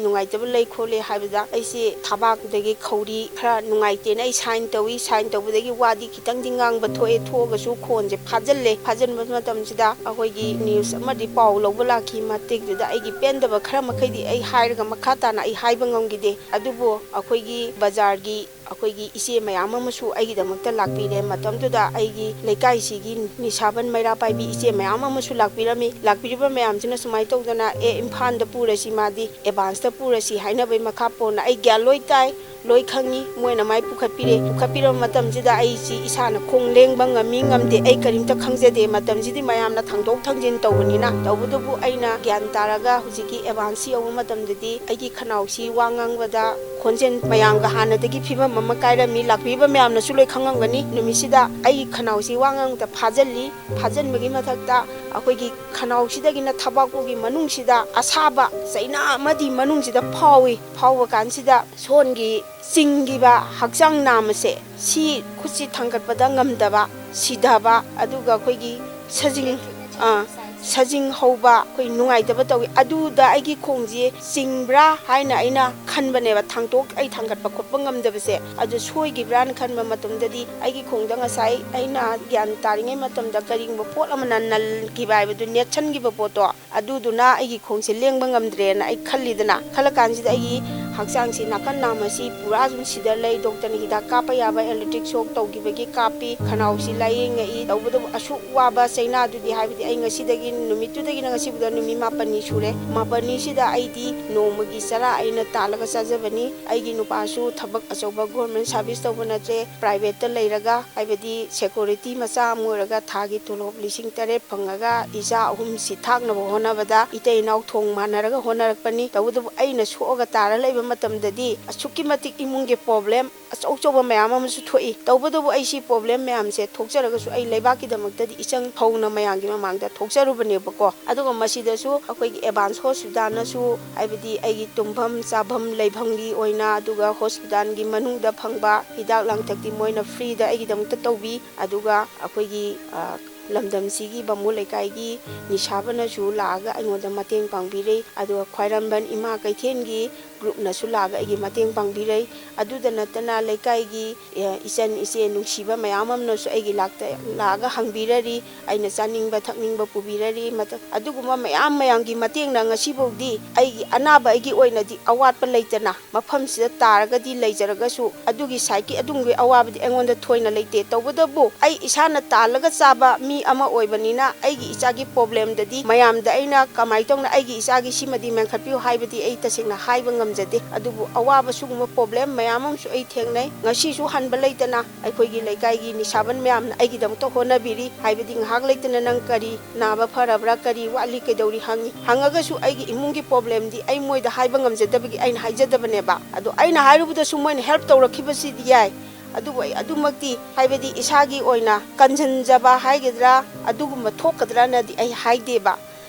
ꯅꯨꯡꯉꯥꯏꯇꯕ ꯂꯩ ꯈꯣꯠꯂꯦ?" ꯍꯥꯏꯕꯗ ꯑꯩꯁꯦ ꯊꯕꯥꯛꯇꯒꯤ ꯈꯧꯔꯤ ꯈꯔ ꯅꯨꯡꯉꯥꯏꯇꯦꯅ ꯑꯩ sign ꯇꯧꯏ꯫ Sign ꯇꯧꯕꯗꯒꯤ ꯋꯥꯗꯤ ꯈꯤꯇꯪꯗꯤ ꯉꯥꯡꯕ ꯊꯣꯛꯑꯦ, ꯊꯣꯛꯑꯒꯁꯨ ꯈꯣꯟꯁꯦ ꯐꯥꯖꯤꯜꯂꯦ꯫ ꯐꯥꯖꯤꯟꯕ ꯃꯇꯝꯁꯤꯗ ꯑꯩꯈꯣꯏꯒꯤ news ꯑꯃꯗꯤ ꯄꯥꯎ ꯂꯧꯕ ꯂꯥꯛꯈꯤ꯫ ꯃꯇꯤꯛꯇꯨꯗ ꯑꯩꯒꯤ ꯄꯦꯟꯗꯕ ꯈꯔ ꯃꯈꯩꯗꯤ ꯑꯩ ꯍꯥꯏꯔꯒ ꯃꯈꯥ ꯇꯥꯅ ꯑꯩ ꯍꯥꯏꯕ ꯉꯝꯈꯤꯗꯦ꯫ ꯑꯗꯨꯕꯨ ꯑꯩꯈꯣꯏꯒꯤ ꯕꯖꯥꯔꯒꯤ ꯑꯩꯈꯣꯏꯒꯤ ꯏꯆꯦ ꯃꯌꯥꯝ ꯑꯃꯁꯨ ꯑꯩꯒꯤꯗꯃꯛꯇ ꯂꯥꯛꯄꯤꯔꯦ꯫ ꯃꯇꯝꯗꯨꯗ ꯑꯩꯒꯤ ꯂꯩꯀꯥꯏꯁꯤꯒꯤ ꯅꯤꯁꯥꯕꯟ ꯃꯩꯔꯥ ꯄꯥꯏꯕꯤ ꯏꯆꯦ ꯃꯌꯥꯝ ꯑꯃꯁꯨ ꯂꯥꯛꯄꯤꯔꯝꯃꯤ꯫ ꯂꯥꯛꯄꯤꯔꯤꯕ ꯃꯌꯥꯝꯁꯤꯅ ꯁꯨꯃꯥꯏꯅ ꯇꯧꯗꯅ, "ꯑꯦ, ꯏꯝꯐꯥꯜꯗ ꯄꯨꯔꯁꯤ, ꯃꯥꯗꯤ ꯑꯦꯗꯚꯥꯟꯁꯇ ꯄꯨꯔꯁꯤ" ꯍꯥꯏꯅꯕꯒꯤ ꯃꯈꯥ ꯄꯣꯟꯅ ꯑꯩ ꯒ꯭ꯌꯥꯟ ꯂꯣꯏ ꯇꯥꯏ, ꯂꯣꯏ ꯈꯪꯉꯤ꯫ ꯃꯣꯏꯅ ꯃꯥꯏ ꯄꯨꯈꯠꯄꯤꯔꯦ꯫ ꯄꯨꯈꯠꯄꯤꯔꯕ ꯃꯇꯝꯁꯤꯗ ꯑꯩꯁꯤ ꯏꯁꯥꯅ ꯈꯣꯡ ꯂꯦꯡꯕ ꯉꯝꯃꯤ ꯉꯝꯗꯦ, ꯑꯩ ꯀꯔꯤꯝꯇ ꯈꯪꯖꯗꯦ꯫ ꯃꯇꯝꯁꯤꯗꯤ ꯃꯌꯥꯝꯅ ꯊꯥꯡꯗꯣꯛ ꯊꯥꯡꯖꯤꯟ ꯇꯧꯕꯅꯤꯅ꯫ ꯇꯧꯕꯇꯕꯨ ꯑꯩꯅ ꯒ꯭ꯌꯥꯟ ꯇꯥꯔꯒ ꯍꯧꯖꯤꯛꯀꯤ ꯑꯦꯗꯚꯥꯟꯁꯁꯤ ꯌꯧꯕ ꯃꯇꯝꯗꯗꯤ ꯑꯩꯒꯤ ꯈꯅꯥꯎꯁꯤ ꯋꯥ ꯉꯥꯡꯕꯗ ꯈꯣꯟꯖꯦꯜ ꯃꯌꯥꯝꯒ ꯍꯥꯟꯅꯗꯒꯤ ꯐꯤꯕꯝ ꯑꯃ ꯀꯥꯏꯔꯝꯃꯤ꯫ ꯂꯥꯛꯄꯤꯔꯤꯕ ꯃꯌꯥꯝꯅꯁꯨ ꯂꯣꯏ ꯈꯪꯉꯝꯒꯅꯤ꯫ ꯅꯨꯃꯤꯠꯁꯤꯗ ꯑꯩꯒꯤ ꯈꯅꯥꯎꯁꯤ ꯋꯥ ꯉꯥꯡꯕꯗ ꯐꯥꯖꯤꯜꯂꯤ꯫ ꯐꯥꯖꯤꯟꯕꯒꯤ ꯃꯊꯛꯇ ꯑꯩꯈꯣꯏꯒꯤ ꯈꯅꯥꯎꯁꯤꯗꯒꯤꯅ ꯊꯕꯥꯛꯄꯨꯒꯤ ꯃꯅꯨꯡꯁꯤꯗ ꯑꯁꯥꯕ ꯆꯩꯅꯥ ꯑꯃꯗꯤ ꯃꯅꯨꯡꯁꯤꯗ ꯐꯥꯎꯏ꯫ ꯐꯥꯎꯕ ꯀꯥꯟꯁꯤꯗ ꯁꯣꯟꯒꯤ ꯆꯤꯡꯈꯤꯕ ꯍꯛꯆꯥꯡ ꯅꯥꯝꯃꯁꯦ, ꯁꯤ ꯈꯨꯠꯁꯤ ꯊꯥꯡꯒꯠꯄꯗ ꯉꯝꯗꯕ, ꯁꯤꯊꯕ, ꯑꯗꯨꯒ ꯑꯩꯈꯣꯏꯒꯤ ꯁꯖꯤꯡ, ꯑꯥ, ꯁꯖꯤꯡ ꯍꯧꯕ, ꯑꯩꯈꯣꯏ ꯅꯨꯡꯉꯥꯏꯇꯕ ꯇꯧꯏ꯫ ꯑꯗꯨꯗ ꯑꯩꯒꯤ ꯈꯣꯡꯁꯤ ꯆꯤꯡꯕ꯭ꯔꯥ ꯍꯥꯏꯅ ꯑꯩꯅ ꯈꯟꯕꯅꯦꯕ, ꯊꯥꯡꯇꯣꯛ-, ꯑꯩ ꯊꯥꯡꯒꯠꯄ ꯈꯣꯠꯄ ꯉꯝꯗꯕꯁꯦ꯫ ꯑꯗꯨ ꯁꯣꯏꯈꯤꯕ꯭ꯔꯥꯅ ꯈꯟꯕ ꯃꯇꯝꯗꯗꯤ ꯑꯩꯒꯤ ꯈꯣꯡꯗ ꯉꯁꯥꯏ ꯑꯩꯅ ꯒ꯭ꯌꯥꯟ ꯇꯥꯔꯤꯉꯩ ꯃꯇꯝꯗ ꯀꯔꯤꯒꯨꯝꯕ ꯄꯣꯠ ꯑꯃꯅ ꯅꯜꯈꯤꯕ ꯍꯥꯏꯕꯗꯨ, ꯅꯦꯠꯁꯟꯈꯤꯕ ꯄꯣꯠꯇꯣ, ꯑꯗꯨꯗꯨꯅ ꯑꯩꯒꯤ ꯈꯣꯡꯁꯦ ꯂꯦꯡꯕ ꯉꯝꯗ꯭ꯔꯦꯅ ꯑꯩ ꯈꯜꯂꯤꯗꯅ꯫ ꯈꯜꯂꯀꯥꯟꯁꯤꯗ ꯑꯩꯒꯤ ꯍꯛꯆꯥꯡꯁꯤ ꯅꯥꯀꯟ ꯅꯥꯝ ꯑꯁꯤ ꯄꯨꯔꯥ ꯑꯗꯨꯝ ꯁꯤꯗ ꯂꯩ꯫ ꯗꯣꯛꯇꯔꯅ ꯍꯤꯗꯥꯛ ꯀꯥꯞꯄ ꯌꯥꯕ electric shock ꯇꯧꯈꯤꯕꯒꯤ ꯀꯥꯞꯄꯤ꯫ ꯈꯅꯥꯎꯁꯤ ꯂꯥꯏꯌꯦꯡꯉꯛꯏ꯫ ꯇꯧꯕꯇꯕꯨ ꯑꯁꯨꯛ ꯋꯥꯕ ꯆꯩꯅꯥꯗꯨꯗꯤ, ꯍꯥꯏꯕꯗꯤ ꯑꯩ ꯉꯁꯤꯗꯒꯤ, ꯅꯨꯃꯤꯠꯇꯨꯗꯒꯤꯅ ꯉꯁꯤꯕꯨꯗ ꯅꯨꯃꯤꯠ ꯃꯥꯄꯟꯅꯤ ꯁꯨꯔꯦ꯫ ꯃꯥꯄꯟꯅꯤꯁꯤꯗ ꯑꯩꯗꯤ ꯅꯣꯡꯃꯒꯤ ꯆꯔꯥ ꯑꯩꯅ ꯇꯥꯜꯂꯒ ꯆꯥꯖꯕꯅꯤ꯫ ꯑꯩꯒꯤ ꯅꯨꯄꯥꯁꯨ ꯊꯕꯛ ꯑꯆꯧꯕ government service ꯇꯧꯕ ꯅꯠꯇ꯭ꯔꯦ, privateꯇ ꯂꯩꯔꯒ, ꯍꯥꯏꯕꯗꯤ security ꯃꯆꯥ ꯑꯃ ꯑꯣꯏꯔꯒ ꯊꯥꯒꯤ ꯇꯣꯂꯣꯞ ꯂꯤꯁꯤꯡ ꯇꯔꯦꯠ ꯐꯪꯉꯒ ꯏꯆꯥ ꯑꯍꯨꯝꯁꯤ ꯊꯥꯛꯅꯕ ꯍꯣꯠꯅꯕꯗ ꯏꯇꯩ ꯏꯅꯥꯎ ꯊꯣꯡ ꯃꯥꯟꯅꯔꯒ ꯍꯣꯠꯅꯔꯛꯄꯅꯤ꯫ ꯇꯧꯕꯇꯕꯨ ꯑꯩꯅ ꯁꯣꯛꯑꯒ ꯇꯥꯔ ꯂꯩꯕ ꯃꯇꯝꯗꯗꯤ ꯑꯁꯨꯛꯀꯤ ꯃꯇꯤꯛ ꯏꯃꯨꯡꯒꯤ problem ꯑꯆꯧ ꯑꯆꯧꯕ ꯃꯌꯥꯝ ꯑꯃꯁꯨ ꯊꯣꯛꯏ꯫ ꯇꯧꯕꯇꯕꯨ ꯑꯩ ꯁꯤ problem ꯃꯌꯥꯝꯁꯦ ꯊꯣꯛꯆꯔꯒꯁꯨ ꯑꯩ ꯂꯩꯕꯥꯛꯀꯤꯗꯃꯛꯇꯗꯤ ꯏꯆꯪ ꯐꯧꯅ ꯃꯌꯥꯝꯒꯤ ꯃꯃꯥꯡꯗ ꯊꯣꯛꯆꯔꯨꯕꯅꯦꯕꯀꯣ꯫ ꯑꯗꯨꯒ ꯃꯁꯤꯗꯁꯨ ꯑꯩꯈꯣꯏꯒꯤ ꯑꯦꯗꯚꯥꯟꯁ ꯍꯣꯁꯄꯤꯇꯥꯜꯅꯁꯨ, ꯍꯥꯏꯕꯗꯤ ꯑꯩꯒꯤ ꯇꯨꯝꯐꯝ ꯆꯥꯐꯝ ꯂꯩꯐꯝꯒꯤ ꯑꯣꯏꯅ, ꯑꯗꯨꯒ ꯍꯣꯁꯄꯤꯇꯥꯜꯒꯤ ꯃꯅꯨꯡꯗ ꯐꯪꯕ ꯍꯤꯗꯥꯛ ꯂꯥꯡꯊꯛꯇꯤ ꯃꯣꯏꯅ freeꯗ ꯑꯩꯒꯤꯗꯃꯛꯇ ꯇꯧꯕꯤ꯫ ꯑꯗꯨꯒ ꯑꯩꯈꯣꯏꯒꯤ, ꯑ, ꯂꯝꯗꯝꯁꯤꯒꯤ ꯕꯥꯃꯣꯟ ꯂꯩꯀꯥꯏꯒꯤ ꯅꯤꯁꯥꯕꯅꯁꯨ ꯂꯥꯛꯑꯒ ꯑꯩꯉꯣꯟꯗ ꯃꯇꯦꯡ ꯄꯥꯡꯕꯤꯔꯦ, ꯑꯗꯨꯒ ꯈ꯭ꯋꯥꯏꯔꯝꯕꯟ ꯏꯃꯥ ꯀꯩꯊꯦꯜꯒꯤ ꯒ꯭ꯔꯨꯞꯅꯁꯨ ꯂꯥꯛꯑꯒ ꯑꯩꯒꯤ ꯃꯇꯦꯡ ꯄꯥꯡꯕꯤꯔꯦ꯫ ꯑꯗꯨꯗ ꯅꯠꯇꯅ ꯂꯩꯀꯥꯏꯒꯤ, ꯑꯦ, ꯏꯆꯟ ꯏꯆꯦ ꯅꯨꯡꯁꯤꯕ ꯃꯌꯥꯝ ꯑꯃꯅꯁꯨ ꯑꯩꯒꯤ ꯂꯥꯛꯇ-, ꯂꯥꯛꯑꯒ ꯍꯪꯕꯤꯔꯔꯤ, ꯑꯩꯅ ꯆꯥꯅꯤꯡꯕ ꯊꯛꯅꯤꯡꯕ ꯄꯨꯕꯤꯔꯔꯤ꯫ ꯃꯇ-, ꯑꯗꯨꯒꯨꯝꯕ ꯃꯌꯥꯝ ꯃꯌꯥꯝꯒꯤ ꯃꯇꯦꯡꯅ ꯉꯁꯤꯐꯥꯎꯗꯤ ꯑꯩꯒꯤ ꯑꯅꯥꯕ ꯑꯩꯒꯤ ꯑꯣꯏꯅꯗꯤ ꯑꯋꯥꯠꯄ ꯂꯩꯇꯅ ꯃꯐꯝꯁꯤꯗ ꯇꯥꯔꯒꯗꯤ ꯂꯩꯖꯔꯒꯁꯨ, ꯑꯗꯨꯒꯤ ꯁꯥꯏꯠꯀꯤ ꯑꯗꯨꯝꯒꯤ ꯑꯋꯥꯕꯗꯤ ꯑꯩꯉꯣꯟꯗ ꯊꯣꯏꯅ ꯂꯩꯇꯦ꯫ ꯇꯧꯕꯇꯕꯨ ꯑꯩ ꯏꯁꯥꯅ ꯇꯥꯜꯂꯒ ꯆꯥꯕ ꯃꯤ ꯑꯃ ꯑꯣꯏꯕꯅꯤꯅ, ꯑꯩꯒꯤ ꯏꯆꯥꯒꯤ ꯄ꯭ꯔꯣꯕ꯭ꯂꯦꯝꯗꯗꯤ ꯃꯌꯥꯝꯗ ꯑꯩꯅ ꯀꯃꯥꯏꯅ ꯇꯧꯅ ꯑꯩꯒꯤ ꯏꯆꯥꯒꯤ ꯁꯤꯃꯗꯤ ꯃꯦꯟꯈꯠꯄꯤꯌꯨ ꯍꯥꯏꯕꯗꯤ ꯑꯩ ꯇꯁꯦꯡꯅ ꯍꯥꯏꯕ ꯉꯝꯖꯗꯦ꯫ ꯑꯗꯨꯕꯨ ꯑꯋꯥꯕ ꯁꯤꯒꯨꯝꯕ ꯄ꯭ꯔꯣꯕ꯭ꯂꯦꯝ ꯃꯌꯥꯝ ꯑꯃꯁꯨ ꯑꯩ ꯊꯦꯡꯅꯩ꯫ ꯉꯁꯤꯁꯨ ꯍꯟꯕ ꯂꯩꯇꯅ ꯑꯩꯈꯣꯏꯒꯤ ꯂꯩꯀꯥꯏꯒꯤ ꯅꯤꯁꯥꯕꯟ ꯃꯌꯥꯝꯅ ꯑꯩꯒꯤꯗꯃꯛꯇ ꯍꯣꯠꯅꯕꯤꯔꯤ꯫ ꯍꯥꯏꯕꯗꯤ ꯉꯥꯏꯍꯥꯛ ꯂꯩꯇꯅ "ꯅꯪ ꯀꯔꯤ ꯅꯥꯕ ꯐꯔꯕ꯭ꯔꯥ, ꯀꯔꯤ ꯋꯥꯠꯂꯤ, ꯀꯩꯗꯧꯔꯤ?" ꯍꯪꯉꯤ꯫ ꯍꯪꯉꯒꯁꯨ ꯑꯩꯒꯤ ꯏꯃꯨꯡꯒꯤ ꯄ꯭ꯔꯣꯕ꯭ꯂꯦꯝꯗꯤ ꯑꯩ ꯃꯣꯏꯗ ꯍꯥꯏꯕ ꯉꯝꯖꯗꯕꯒꯤ ꯑꯩꯅ ꯍꯥꯏꯖꯗꯕꯅꯦꯕ꯫ ꯑꯗꯣ ꯑꯩꯅ ꯍꯥꯏꯔꯨꯕꯗꯁꯨ ꯃꯣꯏꯅ ꯍꯦꯜꯞ ꯇꯧꯔꯛꯈꯤꯕꯁꯤꯗꯤ ꯌꯥꯏ, ꯑꯗꯨꯕꯨ ꯑꯩ ꯑꯗꯨꯃꯛꯇꯤ, ꯍꯥꯏꯕꯗꯤ ꯏꯁꯥꯒꯤ ꯑꯣꯏꯅ ꯀꯟꯁꯤꯟꯖꯕ ꯍꯥꯏꯒꯗ꯭ꯔꯥ, ꯑꯗꯨꯒꯨꯝꯕ ꯊꯣꯛꯀꯗ꯭ꯔꯥꯅꯗꯤ ꯑꯩ ꯍꯥꯏꯗꯦꯕ꯫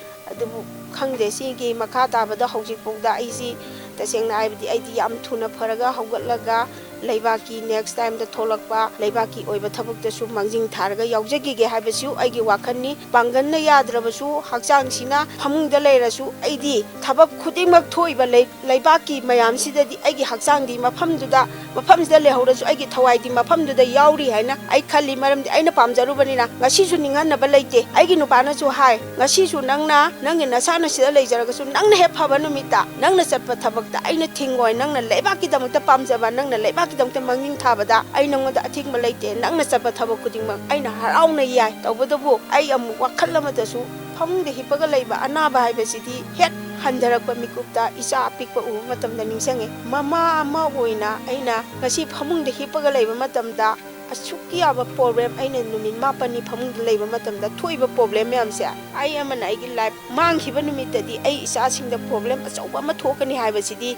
ꯑꯗꯨꯕꯨ ꯈꯪꯗꯦ, ꯁꯤꯒꯤ ꯃꯈꯥ ꯇꯥꯕꯗ ꯍꯧꯖꯤꯛꯐꯥꯎꯗ ꯑꯩꯁꯤ ꯇꯁꯦꯡꯅ ꯍꯥꯏꯕꯗꯤ ꯑꯩꯗꯤ ꯌꯥꯝ ꯊꯨꯅ ꯐꯔꯒ ꯍꯧꯒꯠꯂꯒ ꯂꯩꯕꯥꯛꯀꯤ ꯅꯦꯛꯁ ꯇꯥꯏꯝꯗ ꯊꯣꯛꯂꯛꯄ ꯂꯩꯕꯥꯛꯀꯤ ꯑꯣꯏꯕ ꯊꯕꯛꯇꯁꯨ ꯃꯥꯡꯖꯤꯟ ꯊꯥꯔꯒ ꯌꯥꯎꯖꯈꯤꯒꯦ ꯍꯥꯏꯕꯁꯨ ꯑꯩꯒꯤ ꯋꯥꯈꯜꯅꯤ꯫ ꯄꯥꯡꯒꯜꯅ ꯌꯥꯗ꯭ꯔꯕꯁꯨ, ꯍꯛꯆꯥꯡꯁꯤꯅ ꯐꯃꯨꯡꯗ ꯂꯩꯔꯁꯨ, ꯑꯩꯗꯤ ꯊꯕꯛ ꯈꯨꯗꯤꯡꯃꯛ ꯊꯣꯛꯏꯕ ꯂꯩ-, ꯂꯩꯕꯥꯛꯀꯤ ꯃꯌꯥꯝꯁꯤꯗꯗꯤ ꯑꯩꯒꯤ ꯍꯛꯆꯥꯡꯗꯤ ꯃꯐꯝꯗꯨꯗ, ꯃꯐꯝꯁꯤꯗ ꯂꯩꯍꯧꯔꯁꯨ ꯑꯩꯒꯤ ꯊꯋꯥꯏꯗꯤ ꯃꯐꯝꯗꯨꯗ ꯌꯥꯎꯔꯤ ꯍꯥꯏꯅ ꯑꯩ ꯈꯜꯂꯤ꯫ ꯃꯔꯝꯗꯤ ꯑꯩꯅ ꯄꯥꯝꯖꯔꯨꯕꯅꯤꯅ ꯉꯁꯤꯁꯨ ꯅꯤꯡꯍꯟꯅꯕ ꯂꯩꯇꯦ꯫ ꯑꯩꯒꯤ ꯅꯨꯄꯥꯅꯁꯨ ꯍꯥꯏ, "ꯉꯁꯤꯁꯨ ꯅꯪꯅ, ꯅꯪꯒꯤ ꯅꯁꯥꯅ ꯁꯤꯗ ꯂꯩꯖꯔꯒꯁꯨ, ꯅꯪꯅ ꯍꯦꯛ ꯐꯕ ꯅꯨꯃꯤꯠꯇ ꯅꯪꯅ ꯆꯠꯄ ꯊꯕꯛꯇ ꯑꯩꯅ ꯊꯤꯡꯉꯣꯏ꯫ ꯅꯪꯅ ꯂꯩꯕꯥꯛꯀꯤꯗꯃꯛꯇ ꯄꯥꯝꯖꯕ, ꯅꯪꯅ ꯂꯩꯕꯥꯛꯀꯤꯗꯃꯛꯇ ꯃꯥꯡꯖꯤꯟ ꯊꯥꯕꯗ ꯑꯩ ꯅꯪꯉꯣꯟꯗ ꯑꯊꯤꯡꯕ ꯂꯩꯇꯦ꯫ ꯅꯪꯅ ꯆꯠꯄ ꯊꯕꯛ ꯈꯨꯗꯤꯡꯃꯛ ꯑꯩꯅ ꯍꯔꯥꯎꯅ ꯌꯥꯏ꯫ ꯇꯧꯕꯇꯕꯨ ꯑꯩ ꯑꯃꯨꯛ ꯋꯥꯈꯜ ꯑꯃꯗꯁꯨ ꯐꯃꯨꯡꯗ ꯍꯤꯞꯄꯒ ꯂꯩꯕ ꯑꯅꯥꯕ ꯍꯥꯏꯕꯁꯤꯗꯤ ꯍꯦꯛ ꯍꯟꯊꯔꯛꯄ ꯃꯤꯀꯨꯞꯇ ꯏꯆꯥ ꯑꯄꯤꯛꯄ ꯎꯕ ꯃꯇꯝꯗ ꯅꯤꯡꯁꯤꯡꯉꯤ꯫ ꯃꯃꯥ ꯑꯃ ꯑꯣꯏꯅ ꯑꯩꯅ ꯉꯁꯤ ꯐꯃꯨꯡꯗ ꯍꯤꯞꯄꯒ ꯂꯩꯕ ꯃꯇꯝꯗ ꯑꯁꯨꯛꯀꯤ ꯌꯥꯝꯕ ꯄ꯭ꯔꯣꯕ꯭ꯂꯦꯝ ꯑꯩꯅ ꯅꯨꯃꯤꯠ ꯃꯥꯄꯟꯅꯤ ꯐꯃꯨꯡꯗ ꯂꯩꯕ ꯃꯇꯝꯗ ꯊꯣꯛꯏꯕ ꯄ꯭ꯔꯣꯕ꯭ꯂꯦꯝ ꯃꯌꯥꯝꯁꯦ, ꯑꯩ ꯑꯃꯅ ꯑꯩꯒꯤ ꯂꯥꯏꯐ ꯃꯥꯡꯈꯤꯕ ꯅꯨꯃꯤꯠꯇꯗꯤ ꯑꯩ ꯏꯆꯥꯁꯤꯡꯗ ꯄ꯭ꯔꯣꯕ꯭ꯂꯦꯝ ꯑꯆꯧꯕ ꯑꯃ ꯊꯣꯛꯀꯅꯤ ꯍꯥꯏꯕꯁꯤꯗꯤ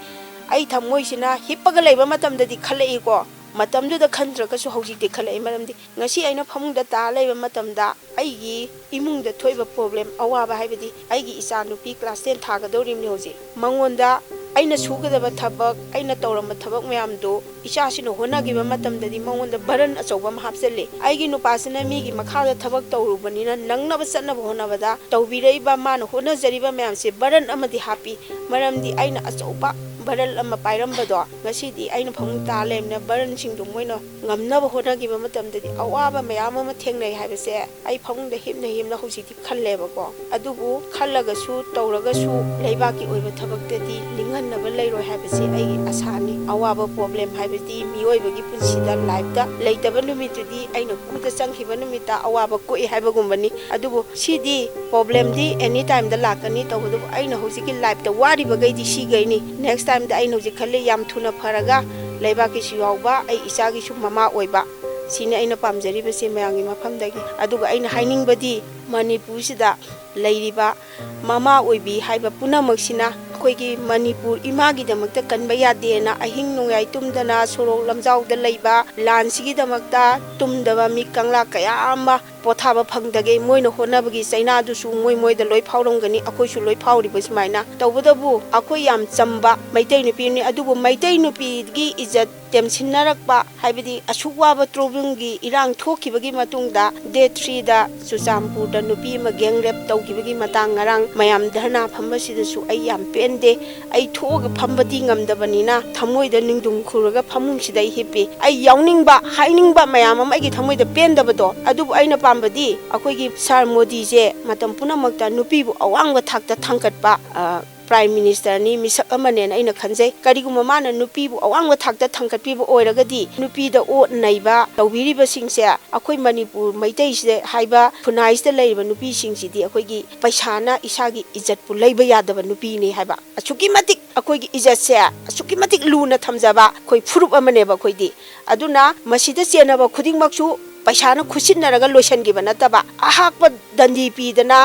ꯑꯩ ꯊꯃꯣꯏꯁꯤꯅ ꯍꯤꯞꯄꯒ ꯂꯩꯕ ꯃꯇꯝꯗꯗꯤ ꯈꯜꯂꯛꯏꯀꯣ꯫ ꯃꯇꯝꯗꯨꯗ ꯈꯟꯗ꯭ꯔꯒꯁꯨ ꯍꯧꯖꯤꯛꯇꯤ ꯈꯜꯂꯛꯏ꯫ ꯃꯔꯝꯗꯤ ꯉꯁꯤ ꯑꯩꯅ ꯐꯃꯨꯡꯗ ꯇꯥ ꯂꯩꯕ ꯃꯇꯝꯗ ꯑꯩꯒꯤ ꯏꯃꯨꯡꯗ ꯊꯣꯛꯏꯕ problem, ꯑꯋꯥꯕ ꯍꯥꯏꯕꯗꯤ ꯑꯩꯒꯤ ꯏꯆꯥ ꯅꯨꯄꯤ class ten ꯊꯥꯒꯗꯧꯔꯤꯕꯅꯤ ꯍꯧꯖꯤꯛ꯫ ꯃꯉꯣꯟꯗ ꯑꯩꯅ ꯁꯨꯒꯗꯕ ꯊꯕꯛ, ꯑꯩꯅ ꯇꯧꯔꯝꯕ ꯊꯕꯛ ꯃꯌꯥꯝꯗꯨ ꯏꯆꯥꯁꯤꯅ ꯍꯣꯠꯅꯈꯤꯕ ꯃꯇꯝꯗꯗꯤ ꯃꯉꯣꯟꯗ burden ꯑꯆꯧꯕ ꯑꯃ ꯍꯥꯞꯆꯜꯂꯤ꯫ ꯑꯩꯒꯤ ꯅꯨꯄꯥꯁꯤꯅ ꯃꯤꯒꯤ ꯃꯈꯥꯗ ꯊꯕꯛ ꯇꯧꯔꯨꯕꯅꯤꯅ ꯅꯪꯅꯕ ꯆꯠꯅꯕ ꯍꯣꯠꯅꯕꯗ ꯇꯧꯕꯤꯔꯛꯏꯕ ꯃꯥꯅ ꯍꯣꯠꯅꯖꯔꯤꯕ ꯃꯌꯥꯝꯁꯦ burden ꯑꯃꯗꯤ ꯍꯥꯞꯄꯤ꯫ ꯃꯔꯝꯗꯤ ꯑꯩꯅ ꯑꯆꯧꯕ burden ꯑꯃ ꯄꯥꯏꯔꯝꯕꯗꯣ ꯉꯁꯤꯗꯤ ꯑꯩꯅ ꯐꯃꯨꯡ ꯇꯥ ꯂꯩꯔꯕꯅꯤꯅ burdenꯁꯤꯡꯗꯣ ꯃꯣꯏꯅ ꯉꯝꯅꯕ ꯍꯣꯠꯅꯈꯤꯕ ꯃꯇꯝꯗꯗꯤ ꯑꯋꯥꯕ ꯃꯌꯥꯝ ꯑꯃ ꯊꯦꯡꯅꯩ ꯍꯥꯏꯕꯁꯦ ꯑꯩ ꯐꯃꯨꯡꯗ ꯍꯤꯞꯅ ꯍꯤꯞꯅ ꯍꯧꯖꯤꯛꯇꯤ ꯈꯜꯂꯦꯕꯀꯣ꯫ ꯑꯗꯨꯕꯨ ꯈꯜꯂꯒꯁꯨ ꯇꯧꯔꯒꯁꯨ ꯂꯩꯕꯥꯛꯀꯤ ꯑꯣꯏꯕ ꯊꯕꯛꯇꯗꯤ ꯅꯤꯡꯍꯟꯅꯕ ꯂꯩꯔꯣꯏ ꯍꯥꯏꯕꯁꯤ ꯑꯩꯒꯤ ꯑꯁꯥꯅꯤ꯫ ꯑꯋꯥꯕ problem ꯍꯥꯏꯕꯗꯤ ꯃꯤꯑꯣꯏꯕꯒꯤ ꯄꯨꯟꯁꯤꯗ, lifeꯇ ꯂꯩꯇꯕ ꯅꯨꯃꯤꯠꯇꯨꯗꯤ ꯑꯩꯅ ꯀꯨꯗ ꯆꯪꯈꯤꯕ ꯅꯨꯃꯤꯠꯇ ꯑꯋꯥꯕ ꯀꯣꯛꯏ ꯍꯥꯏꯕꯒꯨꯝꯕꯅꯤ꯫ ꯑꯗꯨꯕꯨ ꯁꯤꯗꯤ problemꯗꯤ any timeꯗ ꯂꯥꯛꯀꯅꯤ꯫ ꯇꯧꯕꯇꯕꯨ ꯑꯩꯅ ꯍꯧꯖꯤꯛꯀꯤ lifeꯇ ꯋꯥꯔꯤꯕꯈꯩꯗꯤ ꯁꯤꯈꯩꯅꯤ꯫ Next timeꯗ ꯑꯩꯅ ꯍꯧꯖꯤꯛ ꯈꯜꯂꯤ, ꯌꯥꯝ ꯊꯨꯅ ꯐꯔꯒ ꯂꯩꯕꯥꯛꯀꯤꯁꯨ ꯌꯥꯎꯕ, ꯑꯩ ꯏꯆꯥꯒꯤꯁꯨ ꯃꯃꯥ ꯑꯣꯏꯕ, ꯁꯤꯅꯤ ꯑꯩꯅ ꯄꯥꯝꯖꯔꯤꯕꯁꯦ ꯃꯌꯥꯝꯒꯤ ꯃꯐꯝꯗꯒꯤ꯫ ꯑꯗꯨꯒ ꯑꯩꯅ ꯍꯥꯏꯅꯤꯡꯕꯗꯤ ꯃꯅꯤꯄꯨꯔꯁꯤꯗ ꯂꯩꯔꯤꯕ ꯃꯃꯥ ꯑꯣꯏꯕꯤ ꯍꯥꯏꯕ ꯄꯨꯝꯅꯃꯛꯁꯤꯅ ꯑꯩꯈꯣꯏꯒꯤ ꯃꯅꯤꯄꯨꯔ ꯏꯃꯥꯒꯤꯗꯃꯛꯇ ꯀꯟꯕ ꯌꯥꯗꯦꯅ ꯑꯍꯤꯡ ꯅꯣꯡꯌꯥꯏ ꯇꯨꯝꯗꯅ ꯁꯣꯔꯣꯛ ꯂꯝꯖꯥꯎꯗ ꯂꯩꯕ, ꯂꯥꯟꯁꯤꯒꯤꯗꯃꯛꯇ ꯇꯨꯝꯗꯕ ꯃꯤ ꯀꯪꯂꯥ ꯀꯌꯥ ꯑꯃ ꯄꯣꯊꯥꯕ ꯐꯪꯗꯒꯦ ꯃꯣꯏꯅ ꯍꯣꯠꯅꯕꯒꯤ ꯆꯩꯅꯥꯗꯨꯁꯨ ꯃꯣꯏ ꯃꯣꯏꯗ ꯂꯣꯏ ꯐꯥꯎꯔꯝꯒꯅꯤ, ꯑꯩꯈꯣꯏꯁꯨ ꯂꯣꯏ ꯐꯥꯎꯔꯤꯕ ꯁꯨꯃꯥꯏꯅ꯫ ꯇꯧꯕꯇꯕꯨ ꯑꯩꯈꯣꯏ ꯌꯥꯝ ꯆꯝꯕ ꯃꯩꯇꯩ ꯅꯨꯄꯤꯅꯤ, ꯑꯗꯨꯕꯨ ꯃꯩꯇꯩ ꯅꯨꯄꯤꯒꯤ ꯏꯖꯠ ꯇꯦꯝꯁꯤꯟꯅꯔꯛꯄ, ꯍꯥꯏꯕꯗꯤ ꯑꯁꯨꯛ ꯋꯥꯕ ꯇ꯭ꯔꯣꯕꯨꯡꯒꯤ ꯏꯔꯥꯡ ꯊꯣꯛꯈꯤꯕꯒꯤ ꯃꯇꯨꯡꯗ date threeꯗ ꯆꯨꯔꯆꯥꯟꯄꯨꯔꯗ ꯅꯨꯄꯤ ꯑꯃ gang rape ꯇꯧꯈꯤꯕꯒꯤ ꯃꯇꯥꯡ ꯉꯔꯥꯡ ꯃꯌꯥꯝ ꯙꯔꯅꯥ ꯐꯝꯕꯁꯤꯗꯁꯨ ꯑꯩ ꯌꯥꯝ ꯄꯦꯟꯗꯦ꯫ ꯑꯩ ꯊꯣꯛꯑꯒ ꯐꯝꯕꯗꯤ ꯉꯝꯗꯕꯅꯤꯅ ꯊꯃꯣꯏꯗ ꯅꯤꯡꯗꯨꯝ ꯈꯨꯔꯒ ꯐꯃꯨꯡꯁꯤꯗ ꯑꯩ ꯍꯤꯞꯄꯤ꯫ ꯑꯩ ꯌꯥꯎꯅꯤꯡꯕ, ꯍꯥꯏꯅꯤꯡꯕ ꯃꯌꯥꯝ ꯑꯃ ꯑꯩꯒꯤ ꯊꯃꯣꯏꯗ ꯄꯦꯟꯗꯕꯗꯣ, ꯑꯗꯨꯕꯨ ꯑꯩꯅ ꯄꯥꯝꯕꯗꯤ ꯑꯩꯈꯣꯏꯒꯤ ꯁꯥꯔ ꯃꯣꯗꯤꯁꯦ ꯃꯇꯝ ꯄꯨꯝꯅꯃꯛꯇ ꯅꯨꯄꯤꯕꯨ ꯑꯋꯥꯡꯕ ꯊꯥꯛꯇ ꯊꯥꯡꯒꯠꯄ, ꯑ, Prime Ministerꯅꯤ, ꯃꯤꯁꯛ ꯑꯃꯅꯦꯅ ꯑꯩꯅ ꯈꯟꯖꯩ꯫ ꯀꯔꯤꯒꯨꯝꯕ ꯃꯥꯅ ꯅꯨꯄꯤꯕꯨ ꯑꯋꯥꯡꯕ ꯊꯥꯛꯇ ꯊꯥꯡꯒꯠꯄꯤꯕ ꯑꯣꯏꯔꯒꯗꯤ ꯅꯨꯄꯤꯗ ꯑꯣꯠ ꯅꯩꯕ ꯇꯧꯕꯤꯔꯤꯕꯁꯤꯡꯁꯦ ꯑꯩꯈꯣꯏ ꯃꯅꯤꯄꯨꯔ ꯃꯩꯇꯩꯁꯤꯗ ꯍꯥꯏꯕ ꯈꯨꯟꯅꯥꯏꯁꯤꯗ ꯂꯩꯔꯤꯕ ꯅꯨꯄꯤꯁꯤꯡꯁꯤꯗꯤ ꯑꯩꯈꯣꯏꯒꯤ ꯄꯩꯁꯥꯅ ꯏꯁꯥꯒꯤ ꯏꯖꯠꯄꯨ ꯂꯩꯕ ꯌꯥꯗꯕ ꯅꯨꯄꯤꯅꯤ ꯍꯥꯏꯕ꯫ ꯑꯁꯨꯛꯀꯤ ꯃꯇꯤꯛ ꯑꯩꯈꯣꯏꯒꯤ ꯏꯖꯠꯁꯦ ꯑꯁꯨꯛꯀꯤ ꯃꯇꯤꯛ ꯂꯨꯅ ꯊꯝꯖꯕ ꯑꯩꯈꯣꯏ ꯐꯨꯔꯨꯞ ꯑꯃꯅꯦꯕ ꯑꯩꯈꯣꯏꯗꯤ꯫ ꯑꯗꯨꯅ ꯃꯁꯤꯗ ꯆꯦꯟꯅꯕ ꯈꯨꯗꯤꯡꯃꯛꯁꯨ ꯄꯩꯁꯥꯅ ꯈꯨꯠꯁꯤꯟꯅꯔꯒ ꯂꯣꯏꯁꯤꯟꯈꯤꯕ ꯅꯠꯇꯕ, ꯑꯍꯥꯛꯄ ꯗꯟꯗꯤ ꯄꯤꯗꯅ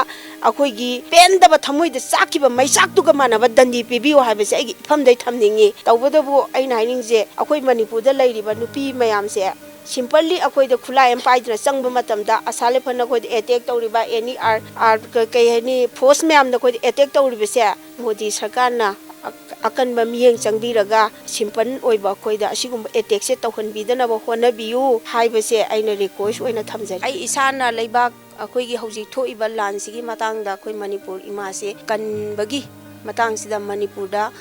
ꯑꯩꯈꯣꯏꯒꯤ ꯄꯦꯟꯗꯕ ꯊꯃꯣꯏꯗ ꯆꯥꯛꯈꯤꯕ ꯃꯩꯆꯥꯛꯇꯨꯒ ꯃꯥꯟꯅꯕ ꯗꯟꯗꯤ ꯄꯤꯕꯤꯌꯨ ꯍꯥꯏꯕꯁꯦ ꯑꯩꯒꯤ ꯏꯐꯝꯗꯩ ꯊꯝꯅꯤꯡꯉꯤ꯫ ꯇꯧꯕꯇꯕꯨ ꯑꯩꯅ ꯍꯥꯏꯅꯤꯡꯁꯦ, ꯑꯩꯈꯣꯏ ꯃꯅꯤꯄꯨꯔꯗ ꯂꯩꯔꯤꯕ ꯅꯨꯄꯤ ꯃꯌꯥꯝꯁꯦ simply ꯑꯩꯈꯣꯏꯗ ꯈꯨꯠꯂꯥꯏ ꯑꯃ ꯄꯥꯏꯗꯨꯅ ꯆꯪꯕ ꯃꯇꯝꯗ, ꯑꯁꯥ ꯂꯩꯐꯟ ꯑꯩꯈꯣꯏꯗ attack ꯇꯧꯔꯤꯕ, any art, art, ꯀ-, ꯀꯩ ꯍꯥꯏꯅꯤ, force ꯃꯌꯥꯝꯅ ꯑꯩꯈꯣꯏꯗ attack ꯇꯧꯔꯤꯕꯁꯦ, ꯃꯣꯗꯤ ꯁꯔꯀꯥꯔꯅ ꯑ-, ꯑꯀꯟꯕ ꯃꯤꯠꯌꯦꯡ ꯆꯪꯕꯤꯔꯒ simple ꯑꯣꯏꯕ ꯑꯩꯈꯣꯏꯗ ꯑꯁꯤꯒꯨꯝꯕ attackꯁꯦ ꯇꯧꯍꯟꯕꯤꯗꯅꯕ ꯍꯣꯠꯅꯕꯤꯌꯨ ꯍꯥꯏꯕꯁꯦ ꯑꯩꯅ request ꯑꯣꯏꯅ ꯊꯝꯖꯔꯤ꯫ ꯑꯩ ꯏꯁꯥꯅ ꯂꯩꯕꯥꯛ ꯑꯩꯈꯣꯏꯒꯤ ꯍꯧꯖꯤꯛ ꯊꯣꯛꯏꯕ ꯂꯥꯟꯁꯤꯒꯤ ꯃꯇꯥꯡꯗ ꯑꯩꯈꯣꯏ ꯃꯅꯤꯄꯨꯔ ꯏꯃꯥꯁꯦ ꯀꯟꯕꯒꯤ ꯃꯇꯥꯡꯁꯤꯗ ꯃꯅꯤꯄꯨꯔꯗ,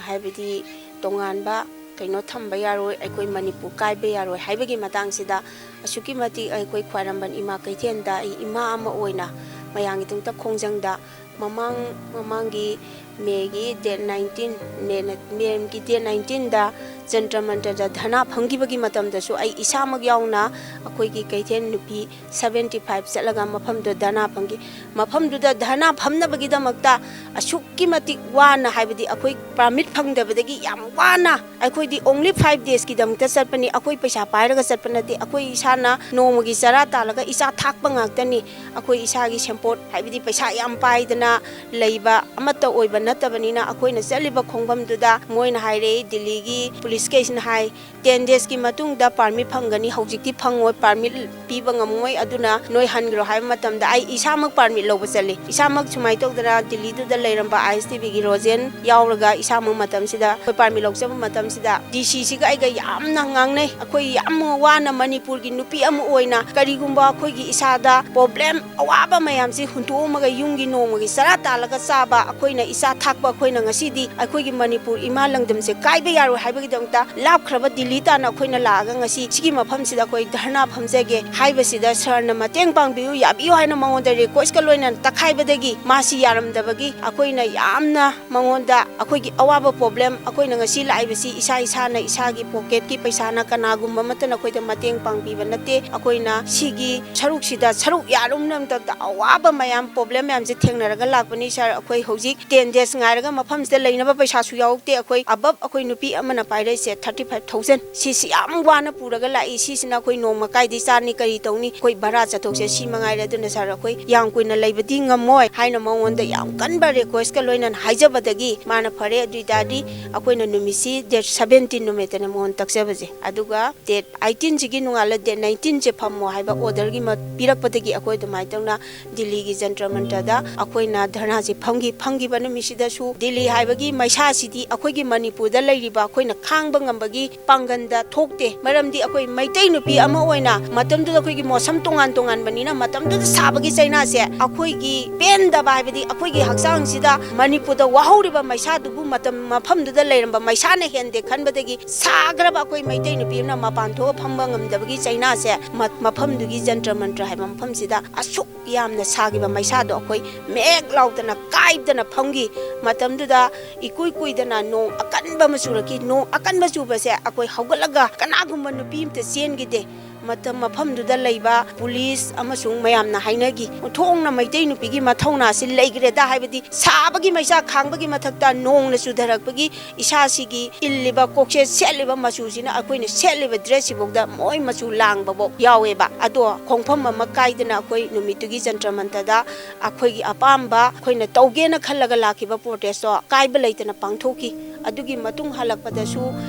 ꯍꯥꯏꯕꯗꯤ, ꯇꯣꯉꯥꯟꯕ ꯀꯩꯅꯣ ꯊꯝꯕ ꯌꯥꯔꯣꯏ, ꯑꯩꯈꯣꯏ ꯃꯅꯤꯄꯨꯔ ꯀꯥꯏꯕ ꯌꯥꯔꯣꯏ ꯍꯥꯏꯕꯒꯤ ꯃꯇꯥꯡꯁꯤꯗ ꯑꯁꯨꯛꯀꯤ ꯃꯇꯤꯛ ꯑꯩꯈꯣꯏ ꯈ꯭ꯋꯥꯏꯔꯝꯕꯟ ꯏꯃꯥ ꯀꯩꯊꯦꯜꯗ ꯑꯩ ꯏꯃꯥ ꯑꯃ ꯑꯣꯏꯅ ꯃꯌꯥꯝꯒꯤꯗꯃꯛꯇ ꯈꯣꯡꯖꯪꯗ ꯃꯃꯥꯡ, ꯃꯃꯥꯡꯒꯤ ꯃꯦꯒꯤ date nineteen, ꯃꯦ, ꯃꯦꯒꯤ date nineteenꯗ ꯖꯟꯇ꯭ꯔ ꯃꯟꯇ꯭ꯔꯗ ꯙꯔꯅꯥ ꯐꯝꯈꯤꯕꯒꯤ ꯃꯇꯝꯗꯁꯨ ꯑꯩ ꯏꯁꯥꯃꯛ ꯌꯥꯎꯅ ꯑꯩꯈꯣꯏꯒꯤ ꯀꯩꯊꯦꯜ ꯅꯨꯄꯤ seventy five ꯆꯠꯂꯒ ꯃꯐꯝꯗꯨꯗ ꯙꯔꯅꯥ ꯐꯝꯈꯤ꯫ ꯃꯐꯝꯗꯨꯗ ꯙꯔꯅꯥ ꯐꯝꯅꯕꯒꯤꯗꯃꯛꯇ ꯑꯁꯨꯛꯀꯤ ꯃꯇꯤꯛ ꯋꯥꯅ, ꯍꯥꯏꯕꯗꯤ ꯑꯩꯈꯣꯏ permit ꯐꯪꯗꯕꯗꯒꯤ ꯌꯥꯝ ꯋꯥꯅ, ꯑꯩꯈꯣꯏꯗꯤ only five daysꯀꯤꯗꯃꯛꯇ ꯆꯠꯄꯅꯤ, ꯑꯩꯈꯣꯏ ꯄꯩꯁꯥ ꯄꯥꯏꯔꯒ ꯆꯠꯄ ꯅꯠꯇꯦ, ꯑꯩꯈꯣꯏ ꯏꯁꯥꯅ ꯅꯣꯡꯃꯒꯤ ꯆꯔꯥ ꯇꯥꯜꯂꯒ ꯏꯆꯥ ꯊꯥꯛꯄ ꯉꯥꯛꯇꯅꯤ꯫ ꯑꯩꯈꯣꯏ ꯏꯁꯥꯒꯤ ꯁꯦꯟꯄꯣꯠ, ꯍꯥꯏꯕꯗꯤ ꯄꯩꯁꯥ ꯌꯥꯝ ꯄꯥꯏꯗꯅ ꯂꯩꯕ ꯑꯃꯠꯇ ꯑꯣꯏꯕ ꯅꯠꯇꯕꯅꯤꯅ, ꯑꯩꯈꯣꯏꯅ ꯆꯠꯂꯤꯕ ꯈꯣꯡꯐꯝꯗꯨꯗ ꯃꯣꯏꯅ ꯍꯥꯏꯔꯛꯏ, ꯗꯤꯜꯂꯤꯒꯤ ꯄꯨꯂꯤꯁ ꯀꯩꯁꯤꯅ ꯍꯥꯏ, ten daysꯀꯤ ꯃꯇꯨꯡꯗ permit ꯐꯪꯒꯅꯤ, ꯍꯧꯖꯤꯛꯇꯤ ꯐꯪꯉꯣꯏ, permit ꯄꯤꯕ ꯉꯝꯃꯣꯏ, ꯑꯗꯨꯅ ꯅꯣꯏ ꯍꯟꯈ꯭ꯔꯣ ꯍꯥꯏꯕ ꯃꯇꯝꯗ ꯑꯩ ꯏꯁꯥꯃꯛ permit ꯂꯧꯕ ꯆꯠꯂꯤ꯫ ꯏꯁꯥꯃꯛ ꯁꯨꯃꯥꯏꯅ ꯇꯧꯗꯅ ꯗꯤꯜꯂꯤꯗꯨꯗ ꯂꯩꯔꯝꯕ ISTVꯒꯤ ꯔꯣꯖꯦꯟ ꯌꯥꯎꯔꯒ ꯏꯁꯥꯃꯛ ꯃꯇꯝꯁꯤꯗ ꯑꯩꯈꯣꯏ permit ꯂꯧꯖꯕ ꯃꯇꯝꯁꯤꯗ DCꯁꯤꯒ ꯑꯩꯒ ꯌꯥꯝꯅ ꯉꯥꯡꯅꯩ꯫ ꯑꯩꯈꯣꯏ ꯌꯥꯝ ꯋꯥꯅ ꯃꯅꯤꯄꯨꯔꯒꯤ ꯅꯨꯄꯤ ꯑꯃ ꯑꯣꯏꯅ ꯀꯔꯤꯒꯨꯝꯕ ꯑꯩꯈꯣꯏꯒꯤ ꯏꯁꯥꯗ problem ꯑꯋꯥꯕ ꯃꯌꯥꯝꯁꯤ ꯍꯨꯟꯗꯣꯛꯑꯝꯃꯒ ꯌꯨꯝꯒꯤ ꯅꯣꯡꯃꯒꯤ ꯆꯔꯥ ꯇꯥꯜꯂꯒ ꯆꯥꯕ, ꯑꯩꯈꯣꯏꯅ ꯏꯆꯥ ꯊꯥꯛꯄ, ꯑꯩꯈꯣꯏꯅ ꯉꯁꯤꯗꯤ ꯑꯩꯈꯣꯏꯒꯤ ꯃꯅꯤꯄꯨꯔ ꯏꯃꯥ ꯂꯪꯗꯝꯁꯦ ꯀꯥꯏꯕ ꯌꯥꯔꯣꯏ ꯍꯥꯏꯕꯒꯤꯗꯃꯛꯇ ꯂꯥꯞꯈ꯭ꯔꯕ ꯗꯤꯜꯂꯤ ꯇꯥꯟꯅ ꯑꯩꯈꯣꯏꯅ ꯂꯥꯛꯑꯒ ꯉꯁꯤ ꯁꯤꯒꯤ ꯃꯐꯝꯁꯤꯗ ꯑꯩꯈꯣꯏ ꯙꯔꯅꯥ ꯐꯝꯖꯒꯦ ꯍꯥꯏꯕꯁꯤꯗ ꯁꯥꯔꯅ ꯃꯇꯦꯡ ꯄꯥꯡꯕꯤꯌꯨ, ꯌꯥꯕꯤꯌꯨ ꯍꯥꯏꯅ ꯃꯉꯣꯟꯗ requestꯀ ꯂꯣꯏꯅꯅ ꯇꯛꯈꯥꯏꯕꯗꯒꯤ ꯃꯥꯁꯤ ꯌꯥꯔꯝꯗꯕꯒꯤ ꯑꯩꯈꯣꯏꯅ ꯌꯥꯝꯅ ꯃꯉꯣꯟꯗ ꯑꯩꯈꯣꯏꯒꯤ ꯑꯋꯥꯕ problem, ꯑꯩꯈꯣꯏꯅ ꯉꯁꯤ ꯂꯥꯛꯏꯕꯁꯤ ꯏꯁꯥ ꯏꯁꯥꯅ ꯏꯁꯥꯒꯤ pocketꯀꯤ ꯄꯩꯁꯥꯅ ꯀꯅꯥꯒꯨꯝꯕ ꯑꯃꯠꯇꯅ ꯑꯩꯈꯣꯏꯗ ꯃꯇꯦꯡ ꯄꯥꯡꯕꯤꯕ ꯅꯠꯇꯦ꯫ ꯑꯩꯈꯣꯏꯅ ꯁꯤꯒꯤ ꯁꯔꯨꯛꯁꯤꯗ ꯁꯔꯨꯛ ꯌꯥꯔꯨꯕ ꯃꯇꯝꯗ ꯑꯋꯥꯕ ꯃꯌꯥꯝ, problem ꯃꯌꯥꯝꯁꯦ ꯊꯦꯡꯅꯔꯒ ꯂꯥꯛꯄꯅꯤ꯫ ꯁꯥꯔ, ꯑꯩꯈꯣꯏ ꯍꯧꯖꯤꯛ ten days ꯉꯥꯏꯔꯒ ꯃꯐꯝꯁꯤꯗ ꯂꯩꯅꯕ ꯄꯩꯁꯥꯁꯨ ꯌꯥꯎꯔꯛꯇꯦ꯫ ꯑꯩꯈꯣꯏ above ꯑꯩꯈꯣꯏ ꯅꯨꯄꯤ ꯑꯃꯅ ꯄꯥꯏꯔꯛꯏ ꯁꯦ thirty five thousand, ꯁꯤꯁꯤ ꯌꯥꯝ ꯋꯥꯅ ꯄꯨꯔꯒ ꯂꯥꯛꯏ꯫ ꯁꯤꯁꯤꯅ ꯑꯩꯈꯣꯏ ꯅꯣꯡꯃ ꯀꯥꯏꯗꯩ ꯆꯥꯅꯤ, ꯀꯔꯤ ꯇꯧꯅꯤ, ꯑꯩꯈꯣꯏ ꯚꯔꯥ ꯆꯠꯊꯣꯛꯁꯦ ꯁꯤ ꯃꯉꯥꯏꯔꯦ꯫ ꯑꯗꯨꯅ ꯁꯥꯔ, ꯑꯩꯈꯣꯏ ꯌꯥꯝ ꯀꯨꯏꯅ ꯂꯩꯕꯗꯤ ꯉꯝꯃꯣꯏ" ꯍꯥꯏꯅ ꯃꯉꯣꯟꯗ ꯌꯥꯝ ꯀꯟꯕ ꯔꯤꯀ꯭ꯋꯦꯁꯀ ꯂꯣꯏꯅꯅ ꯍꯥꯏꯖꯕꯗꯒꯤ, ꯃꯥꯅ "ꯐꯔꯦ, ꯑꯗꯨ ꯑꯣꯏꯇꯥꯔꯗꯤ ꯑꯩꯈꯣꯏꯅ ꯅꯨꯃꯤꯠꯁꯤ date seventeen ꯅꯨꯃꯤꯠꯇꯅꯦ ꯃꯉꯣꯟꯗ ꯇꯛꯆꯕꯁꯦ꯫ ꯑꯗꯨꯒ date eighteen ꯁꯤꯒꯤ ꯅꯣꯡꯉꯥꯜꯂ date nineteen ꯁꯦ ꯐꯝꯃꯣ" ꯍꯥꯏꯕ order ꯒꯤ ꯃ-, ꯄꯤꯔꯛꯄꯗꯒꯤ ꯑꯩꯈꯣꯏ ꯑꯗꯨꯃꯥꯏꯅ ꯇꯧꯅ ꯗꯤꯜꯂꯤꯒꯤ ꯖꯟꯇ꯭ꯔ ꯃꯟꯇ꯭ꯔꯗ ꯑꯩꯈꯣꯏꯅ ꯙꯔꯅꯥꯁꯦ ꯐꯝꯈꯤ꯫ ꯐꯝꯈꯤꯕ ꯅꯨꯃꯤꯠꯁꯤꯗꯁꯨ ꯗꯤꯜꯂꯤ ꯍꯥꯏꯕꯒꯤ ꯃꯩꯁꯥꯁꯤꯗꯤ ꯑꯩꯈꯣꯏꯒꯤ ꯃꯅꯤꯄꯨꯔꯗ ꯂꯩꯔꯤꯕ ꯑꯩꯈꯣꯏꯅ ꯈꯥꯡꯕ ꯉꯝꯕꯒꯤ ꯄꯥꯡꯒꯜꯗ ꯊꯣꯛꯇꯦ꯫ ꯃꯔꯝꯗꯤ ꯑꯩꯈꯣꯏ ꯃꯩꯇꯩ ꯅꯨꯄꯤ ꯑꯃ ꯑꯣꯏꯅ ꯃꯇꯝꯗꯨꯗ ꯑꯩꯈꯣꯏꯒꯤ ꯃꯣꯁꯝ ꯇꯣꯉꯥꯟ ꯇꯣꯉꯥꯟꯕꯅꯤꯅ, ꯃꯇꯝꯗꯨꯗ ꯁꯥꯕꯒꯤ ꯆꯩꯅꯥꯁꯦ ꯑꯩꯈꯣꯏꯒꯤ ꯄꯦꯟꯗꯕ, ꯍꯥꯏꯕꯗꯤ ꯑꯩꯈꯣꯏꯒꯤ ꯍꯛꯆꯥꯡꯁꯤꯗ ꯃꯅꯤꯄꯨꯔꯗ ꯋꯥꯍꯧꯔꯤꯕ ꯃꯩꯁꯥꯗꯨꯕꯨ ꯃꯇꯝ ꯃꯐꯝꯗꯨꯗ ꯂꯩꯔꯝꯕ ꯃꯩꯁꯥꯅ ꯍꯦꯟꯗꯦ ꯈꯟꯕꯗꯒꯤ, ꯁꯥꯈ꯭ꯔꯕ ꯑꯩꯈꯣꯏ ꯃꯩꯇꯩ ꯅꯨꯄꯤ ꯑꯃꯅ ꯃꯄꯥꯟ ꯊꯣꯛꯑ ꯐꯝꯕ ꯉꯝꯗꯕꯒꯤ ꯆꯩꯅꯥꯁꯦ ꯃ-, ꯃꯐꯝꯗꯨꯒꯤ ꯖꯟꯇ꯭ꯔ ꯃꯟꯇ꯭ꯔ ꯍꯥꯏꯕ ꯃꯐꯝꯁꯤꯗ ꯑꯁꯨꯛ ꯌꯥꯝꯅ ꯁꯥꯈꯤꯕ ꯃꯩꯁꯥꯗꯣ ꯑꯩꯈꯣꯏ ꯃꯦꯛ ꯂꯥꯎꯗꯅ ꯀꯥꯏꯗꯅ ꯐꯝꯈꯤ꯫ ꯃꯇꯝꯗꯨꯗ ꯏꯀꯨꯏ ꯀꯨꯏꯗꯅ ꯅꯣꯡ ꯑꯀꯟꯕ ꯑꯃ ꯆꯨꯔꯛꯈꯤ꯫ ꯅꯣꯡ ꯑꯀꯟꯕ ꯆꯨꯕꯁꯦ ꯑꯩꯈꯣꯏ ꯍꯧꯒꯠꯂꯒ ꯀꯅꯥꯒꯨꯝꯕ ꯅꯨꯄꯤ ꯑꯃꯇ ꯆꯦꯟꯈꯤꯗꯦ꯫ ꯃꯇꯝ ꯃꯐꯝꯗꯨꯗ ꯂꯩꯕ ꯄꯨꯂꯤꯁ ꯑꯃꯁꯨꯡ ꯃꯌꯥꯝꯅ ꯍꯥꯏꯅꯈꯤ, "ꯑꯣꯟꯊꯣꯛꯅ ꯃꯩꯇꯩ ꯅꯨꯄꯤꯒꯤ ꯃꯊꯧꯅꯥꯁꯤ ꯂꯩꯈ꯭ꯔꯦꯗ", ꯍꯥꯏꯕꯗꯤ ꯁꯥꯕꯒꯤ ꯃꯩꯁꯥ ꯈꯥꯡꯕꯒꯤ ꯃꯊꯛꯇ ꯅꯣꯡꯅ ꯆꯨꯊꯔꯛꯄꯒꯤ ꯏꯁꯥꯁꯤꯒꯤ ꯏꯜꯂꯤꯕ ꯀꯣꯛꯁꯦ ꯁꯦꯠꯂꯤꯕ ꯃꯆꯨꯁꯤꯅ ꯑꯩꯈꯣꯏꯅ ꯁꯦꯠꯂꯤꯕ dress ꯁꯤꯐꯥꯎꯗ ꯃꯣꯏ ꯃꯆꯨ ꯂꯥꯡꯕꯐꯥꯎ ꯌꯥꯎꯋꯦꯕ꯫ ꯑꯗꯣ ꯈꯣꯡꯐꯝ ꯑꯃ ꯀꯥꯏꯗꯅ ꯑꯩꯈꯣꯏ ꯅꯨꯃꯤꯠꯇꯨꯒꯤ ꯖꯟꯇ꯭ꯔ ꯃꯟꯇ꯭ꯔꯗ ꯑꯩꯈꯣꯏꯒꯤ ꯑꯄꯥꯝꯕ, ꯑꯩꯈꯣꯏꯅ ꯇꯧꯒꯦꯅ ꯈꯜꯂꯒ ꯂꯥꯛꯈꯤꯕ protest ꯇꯣ ꯀꯥꯏꯕ ꯂꯩꯇꯅ ꯄꯥꯡꯊꯣꯛꯈꯤ꯫ ꯑꯗꯨꯒꯤ ꯃꯇꯨꯡ ꯍꯜꯂꯛꯄꯗꯁꯨ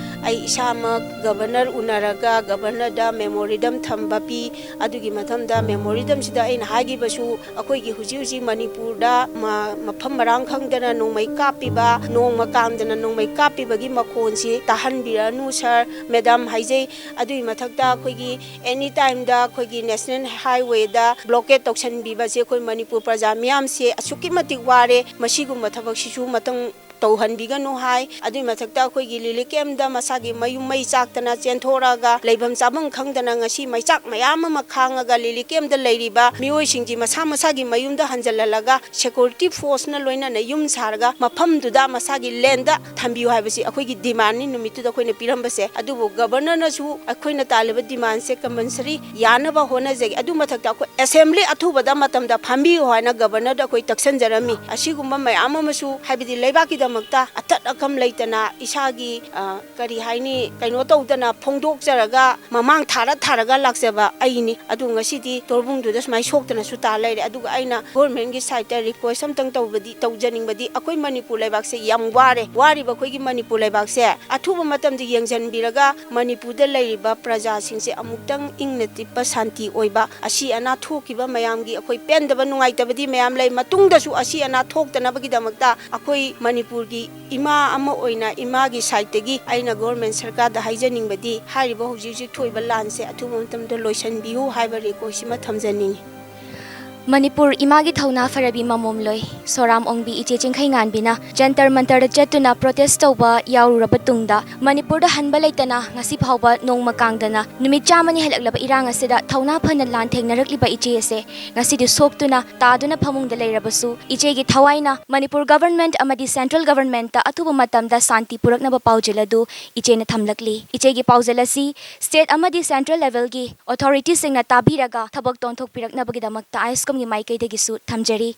ꯑꯩ ꯏꯁꯥꯃꯛ ꯒꯕꯔꯅꯔ ꯎꯅꯔꯒ ꯒꯕꯔꯅꯔꯗ memorandum ꯊꯝꯕ ꯄꯤ꯫ ꯑꯗꯨꯒꯤ ꯃꯇꯝꯗ memorandum ꯁꯤꯗ ꯑꯩꯅ ꯍꯥꯏꯈꯤꯕꯁꯨ, ꯑꯩꯈꯣꯏꯒꯤ ꯍꯧꯖꯤꯛ ꯍꯧꯖꯤꯛ ꯃꯅꯤꯄꯨꯔꯗ ꯃ-, ꯃꯐꯝ ꯃꯔꯥꯡ ꯈꯪꯗꯅ ꯅꯣꯡꯃꯩ ꯀꯥꯞꯄꯤꯕ, ꯅꯣꯡꯃ ꯀꯥꯡꯗꯅ ꯅꯣꯡꯃꯩ ꯀꯥꯞꯄꯤꯕꯒꯤ ꯃꯈꯣꯟꯁꯤ ꯇꯥꯍꯟꯕꯤꯔꯅꯨ sir, madam ꯍꯥꯏꯖꯩ꯫ ꯑꯗꯨꯒꯤ ꯃꯊꯛꯇ ꯑꯩꯈꯣꯏꯒꯤ any time ꯗ ꯑꯩꯈꯣꯏꯒꯤ national highway ꯗ blockade ꯇꯧꯁꯟꯕꯤꯕꯁꯦ ꯑꯩꯈꯣꯏ ꯃꯅꯤꯄꯨꯔ ꯄ꯭ꯔꯖꯥ ꯃꯤꯌꯥꯝꯁꯦ ꯑꯁꯨꯛꯀꯤ ꯃꯇꯤꯛ ꯋꯥꯔꯦ꯫ ꯃꯁꯤꯒꯨꯝꯕ ꯊꯕꯛꯁꯤꯁꯨ ꯃꯇꯨꯡ ꯇꯧꯍꯟꯕꯤꯒꯅꯨ ꯍꯥꯏ꯫ ꯑꯗꯨꯒꯤ ꯃꯊꯛꯇ ꯑꯩꯈꯣꯏꯒꯤ relief camp ꯗ ꯃꯁꯥꯒꯤ ꯃꯌꯨꯝ ꯃꯩ ꯆꯥꯛꯇꯅ ꯆꯦꯟꯊꯣꯔꯛꯑꯒ ꯂꯩꯐꯝ ꯆꯥꯐꯝ ꯈꯪꯗꯅ ꯉꯁꯤ ꯃꯩꯆꯥꯛ ꯃꯌꯥꯝ ꯑꯃ ꯈꯥꯡꯉꯒ relief camp ꯗ ꯂꯩꯔꯤꯕ ꯃꯤꯑꯣꯏꯁꯤꯡꯁꯤ ꯃꯁꯥ ꯃꯁꯥꯒꯤ ꯃꯌꯨꯝꯗ ꯍꯟꯖꯜꯍꯜꯂꯒ security force ꯅ ꯂꯣꯏꯅꯅ ꯌꯨꯝ ꯁꯥꯔꯒ ꯃꯐꯝꯗꯨꯗ ꯃꯁꯥꯒꯤ land ꯊꯝꯕꯤꯌꯨ ꯍꯥꯏꯕꯁꯤ ꯑꯩꯈꯣꯏꯒꯤ demand ꯅꯤ ꯅꯨꯃꯤꯠꯇꯨꯗ ꯑꯩꯈꯣꯏꯅ ꯄꯤꯔꯝꯕꯁꯦ꯫ ꯑꯗꯨꯕꯨ ꯒꯕꯔꯅꯔꯅꯁꯨ ꯑꯩꯈꯣꯏꯅ ꯇꯥꯜꯂꯤꯕ demand ꯁꯦ compulsory ꯌꯥꯅꯕ ꯍꯣꯠꯅꯖꯒꯦ꯫ ꯑꯗꯨ ꯃꯊꯛꯇ ꯑꯩꯈꯣꯏ assembly ꯑꯊꯨꯕꯗ ꯃꯇꯝꯗ ꯐꯝꯕꯤꯌꯨ ꯍꯥꯏꯅ ꯒꯕꯔꯅꯔꯗ ꯑꯩꯈꯣꯏ ꯇꯛꯁꯟꯖꯔꯝꯃꯤ꯫ ꯑꯁꯤꯒꯨꯝꯕ ꯃꯌꯥꯝ ꯑꯃꯁꯨ, ꯍꯥꯏꯕꯗꯤ ꯂꯩꯕꯥꯛꯀꯤꯗꯃꯛ ꯃꯛꯇ ꯑꯇꯠ ꯑꯀꯝ ꯂꯩꯇꯅ ꯏꯁꯥꯒꯤ, ꯑ, ꯀꯔꯤ ꯍꯥꯏꯅꯤ, ꯀꯩꯅꯣ ꯇꯧꯗꯅ ꯐꯣꯡꯗꯣꯛꯆꯔꯒ ꯃꯃꯥꯡ ꯊꯥꯔ ꯊꯥꯔꯒ ꯂꯥꯛꯆꯕ ꯑꯩꯅꯤ꯫ ꯑꯗꯨ ꯉꯁꯤꯗꯤ ꯇꯣꯔꯕꯨꯡꯗꯨꯗ ꯁꯨꯃꯥꯏꯅ ꯁꯣꯛꯇꯅꯁꯨ ꯇꯥ ꯂꯩꯔꯦ꯫ ꯑꯗꯨꯒ ꯑꯩꯅ governmentꯀꯤ sideꯇ request ꯑꯝꯇꯪ ꯇꯧꯕꯗꯤ, ꯇꯧꯖꯅꯤꯡꯕꯗꯤ, ꯑꯩꯈꯣꯏ ꯃꯅꯤꯄꯨꯔ ꯂꯩꯕꯥꯛꯁꯦ ꯌꯥꯝ ꯋꯥꯔꯦ꯫ ꯋꯥꯔꯤꯕ ꯑꯩꯈꯣꯏꯒꯤ ꯃꯅꯤꯄꯨꯔ ꯂꯩꯕꯥꯛꯁꯦ ꯑꯊꯨꯕ ꯃꯇꯝꯗ ꯌꯦꯡꯁꯤꯟꯕꯤꯔꯒ ꯃꯅꯤꯄꯨꯔꯗ ꯂꯩꯔꯤꯕ ꯄ꯭ꯔꯖꯥꯁꯤꯡꯁꯦ ꯑꯃꯨꯛꯇꯪ ꯏꯪꯅ ꯆꯤꯛꯄ ꯁꯥꯟꯇꯤ ꯑꯣꯏꯕ, ꯑꯁꯤ ꯑꯅꯥ ꯊꯣꯛꯈꯤꯕ ꯃꯌꯥꯝꯒꯤ ꯑꯩꯈꯣꯏ ꯄꯦꯟꯗꯕ ꯅꯨꯡꯉꯥꯏꯇꯕꯗꯤ ꯃꯌꯥꯝ ꯂꯩ, ꯃꯇꯨꯡꯗꯁꯨ ꯑꯁꯤ ꯑꯅꯥ ꯊꯣꯛꯇꯅꯕꯒꯤꯗꯃꯛꯇ ꯑꯩꯈꯣꯏ ꯃꯅꯤꯄꯨꯔꯒꯤ ꯏꯃꯥ ꯑꯃ ꯑꯣꯏꯅ ꯏꯃꯥꯒꯤ sideꯇꯒꯤ ꯑꯩꯅ government ꯁꯔꯀꯥꯔꯗ ꯍꯥꯏꯖꯅꯤꯡꯕꯗꯤ, ꯍꯥꯏꯔꯤꯕ ꯍꯧꯖꯤꯛ ꯍꯧꯖꯤꯛ ꯊꯣꯛꯏꯕ ꯂꯥꯟꯁꯦ ꯑꯊꯨꯕ ꯃꯇꯝꯗ ꯂꯣꯏꯁꯤꯟꯕꯤꯌꯨ ꯍꯥꯏꯕ requestꯁꯤꯃ ꯊꯝꯖꯅꯤꯡꯉꯤ꯫ ꯃꯅꯤꯄꯨꯔ ꯏꯃꯥꯒꯤ ꯊꯧꯅꯥ ꯐꯔꯕꯤ ꯃꯃꯣꯝꯂꯣꯏ ꯁꯣꯔꯥꯝ ꯑꯣꯡꯕꯤ ꯏꯆꯦ ꯆꯤꯡꯈꯩꯉꯥꯟꯕꯤꯅ ꯖꯟꯇꯔ ꯃꯟꯇꯔꯗ ꯆꯠꯇꯨꯅ protest ꯇꯧꯕ ꯌꯥꯎꯔꯨꯔꯕ ꯇꯨꯡꯗ, ꯃꯅꯤꯄꯨꯔꯗ ꯍꯟꯕ ꯂꯩꯇꯅ ꯉꯁꯤ ꯐꯥꯎꯕ ꯅꯣꯡꯃ ꯀꯥꯡꯗꯅ ꯅꯨꯃꯤꯠ ꯆꯥꯝꯃꯅꯤ ꯍꯦꯜꯂꯛꯂꯕ ꯏꯔꯥꯡ ꯑꯁꯤꯗ ꯊꯧꯅꯥ ꯐꯅ ꯂꯥꯟ ꯊꯦꯡꯅꯔꯛꯂꯤꯕ ꯏꯆꯦ ꯑꯁꯦ ꯉꯁꯤꯗꯤ ꯁꯣꯛꯇꯨꯅ ꯇꯥꯗꯨꯅ ꯐꯃꯨꯡꯗ ꯂꯩꯔꯕꯁꯨ, ꯏꯆꯦꯒꯤ ꯊꯋꯥꯏꯅ ꯃꯅꯤꯄꯨꯔ government ꯑꯃꯗꯤ central governmentꯇ ꯑꯊꯨꯕ ꯃꯇꯝꯗ ꯁꯥꯟꯇꯤ ꯄꯨꯔꯛꯅꯕ ꯄꯥꯎꯖꯦꯜ ꯑꯗꯨ ꯏꯆꯦꯅ ꯊꯝꯂꯛꯂꯤ꯫ ꯏꯆꯦꯒꯤ ꯄꯥꯎꯖꯦꯜ ꯑꯁꯤ state ꯑꯃꯗꯤ central levelꯒꯤ authorityꯁꯤꯡꯅ ꯇꯥꯕꯤꯔꯒ ꯊꯕꯛ ꯇꯣꯟꯊꯣꯛꯄꯤꯔꯛꯅꯕꯒꯤꯗꯃꯛꯇ ISCOMꯒꯤ ꯃꯥꯏꯀꯩꯗꯒꯤꯁꯨ ꯊꯝꯖꯔꯤ꯫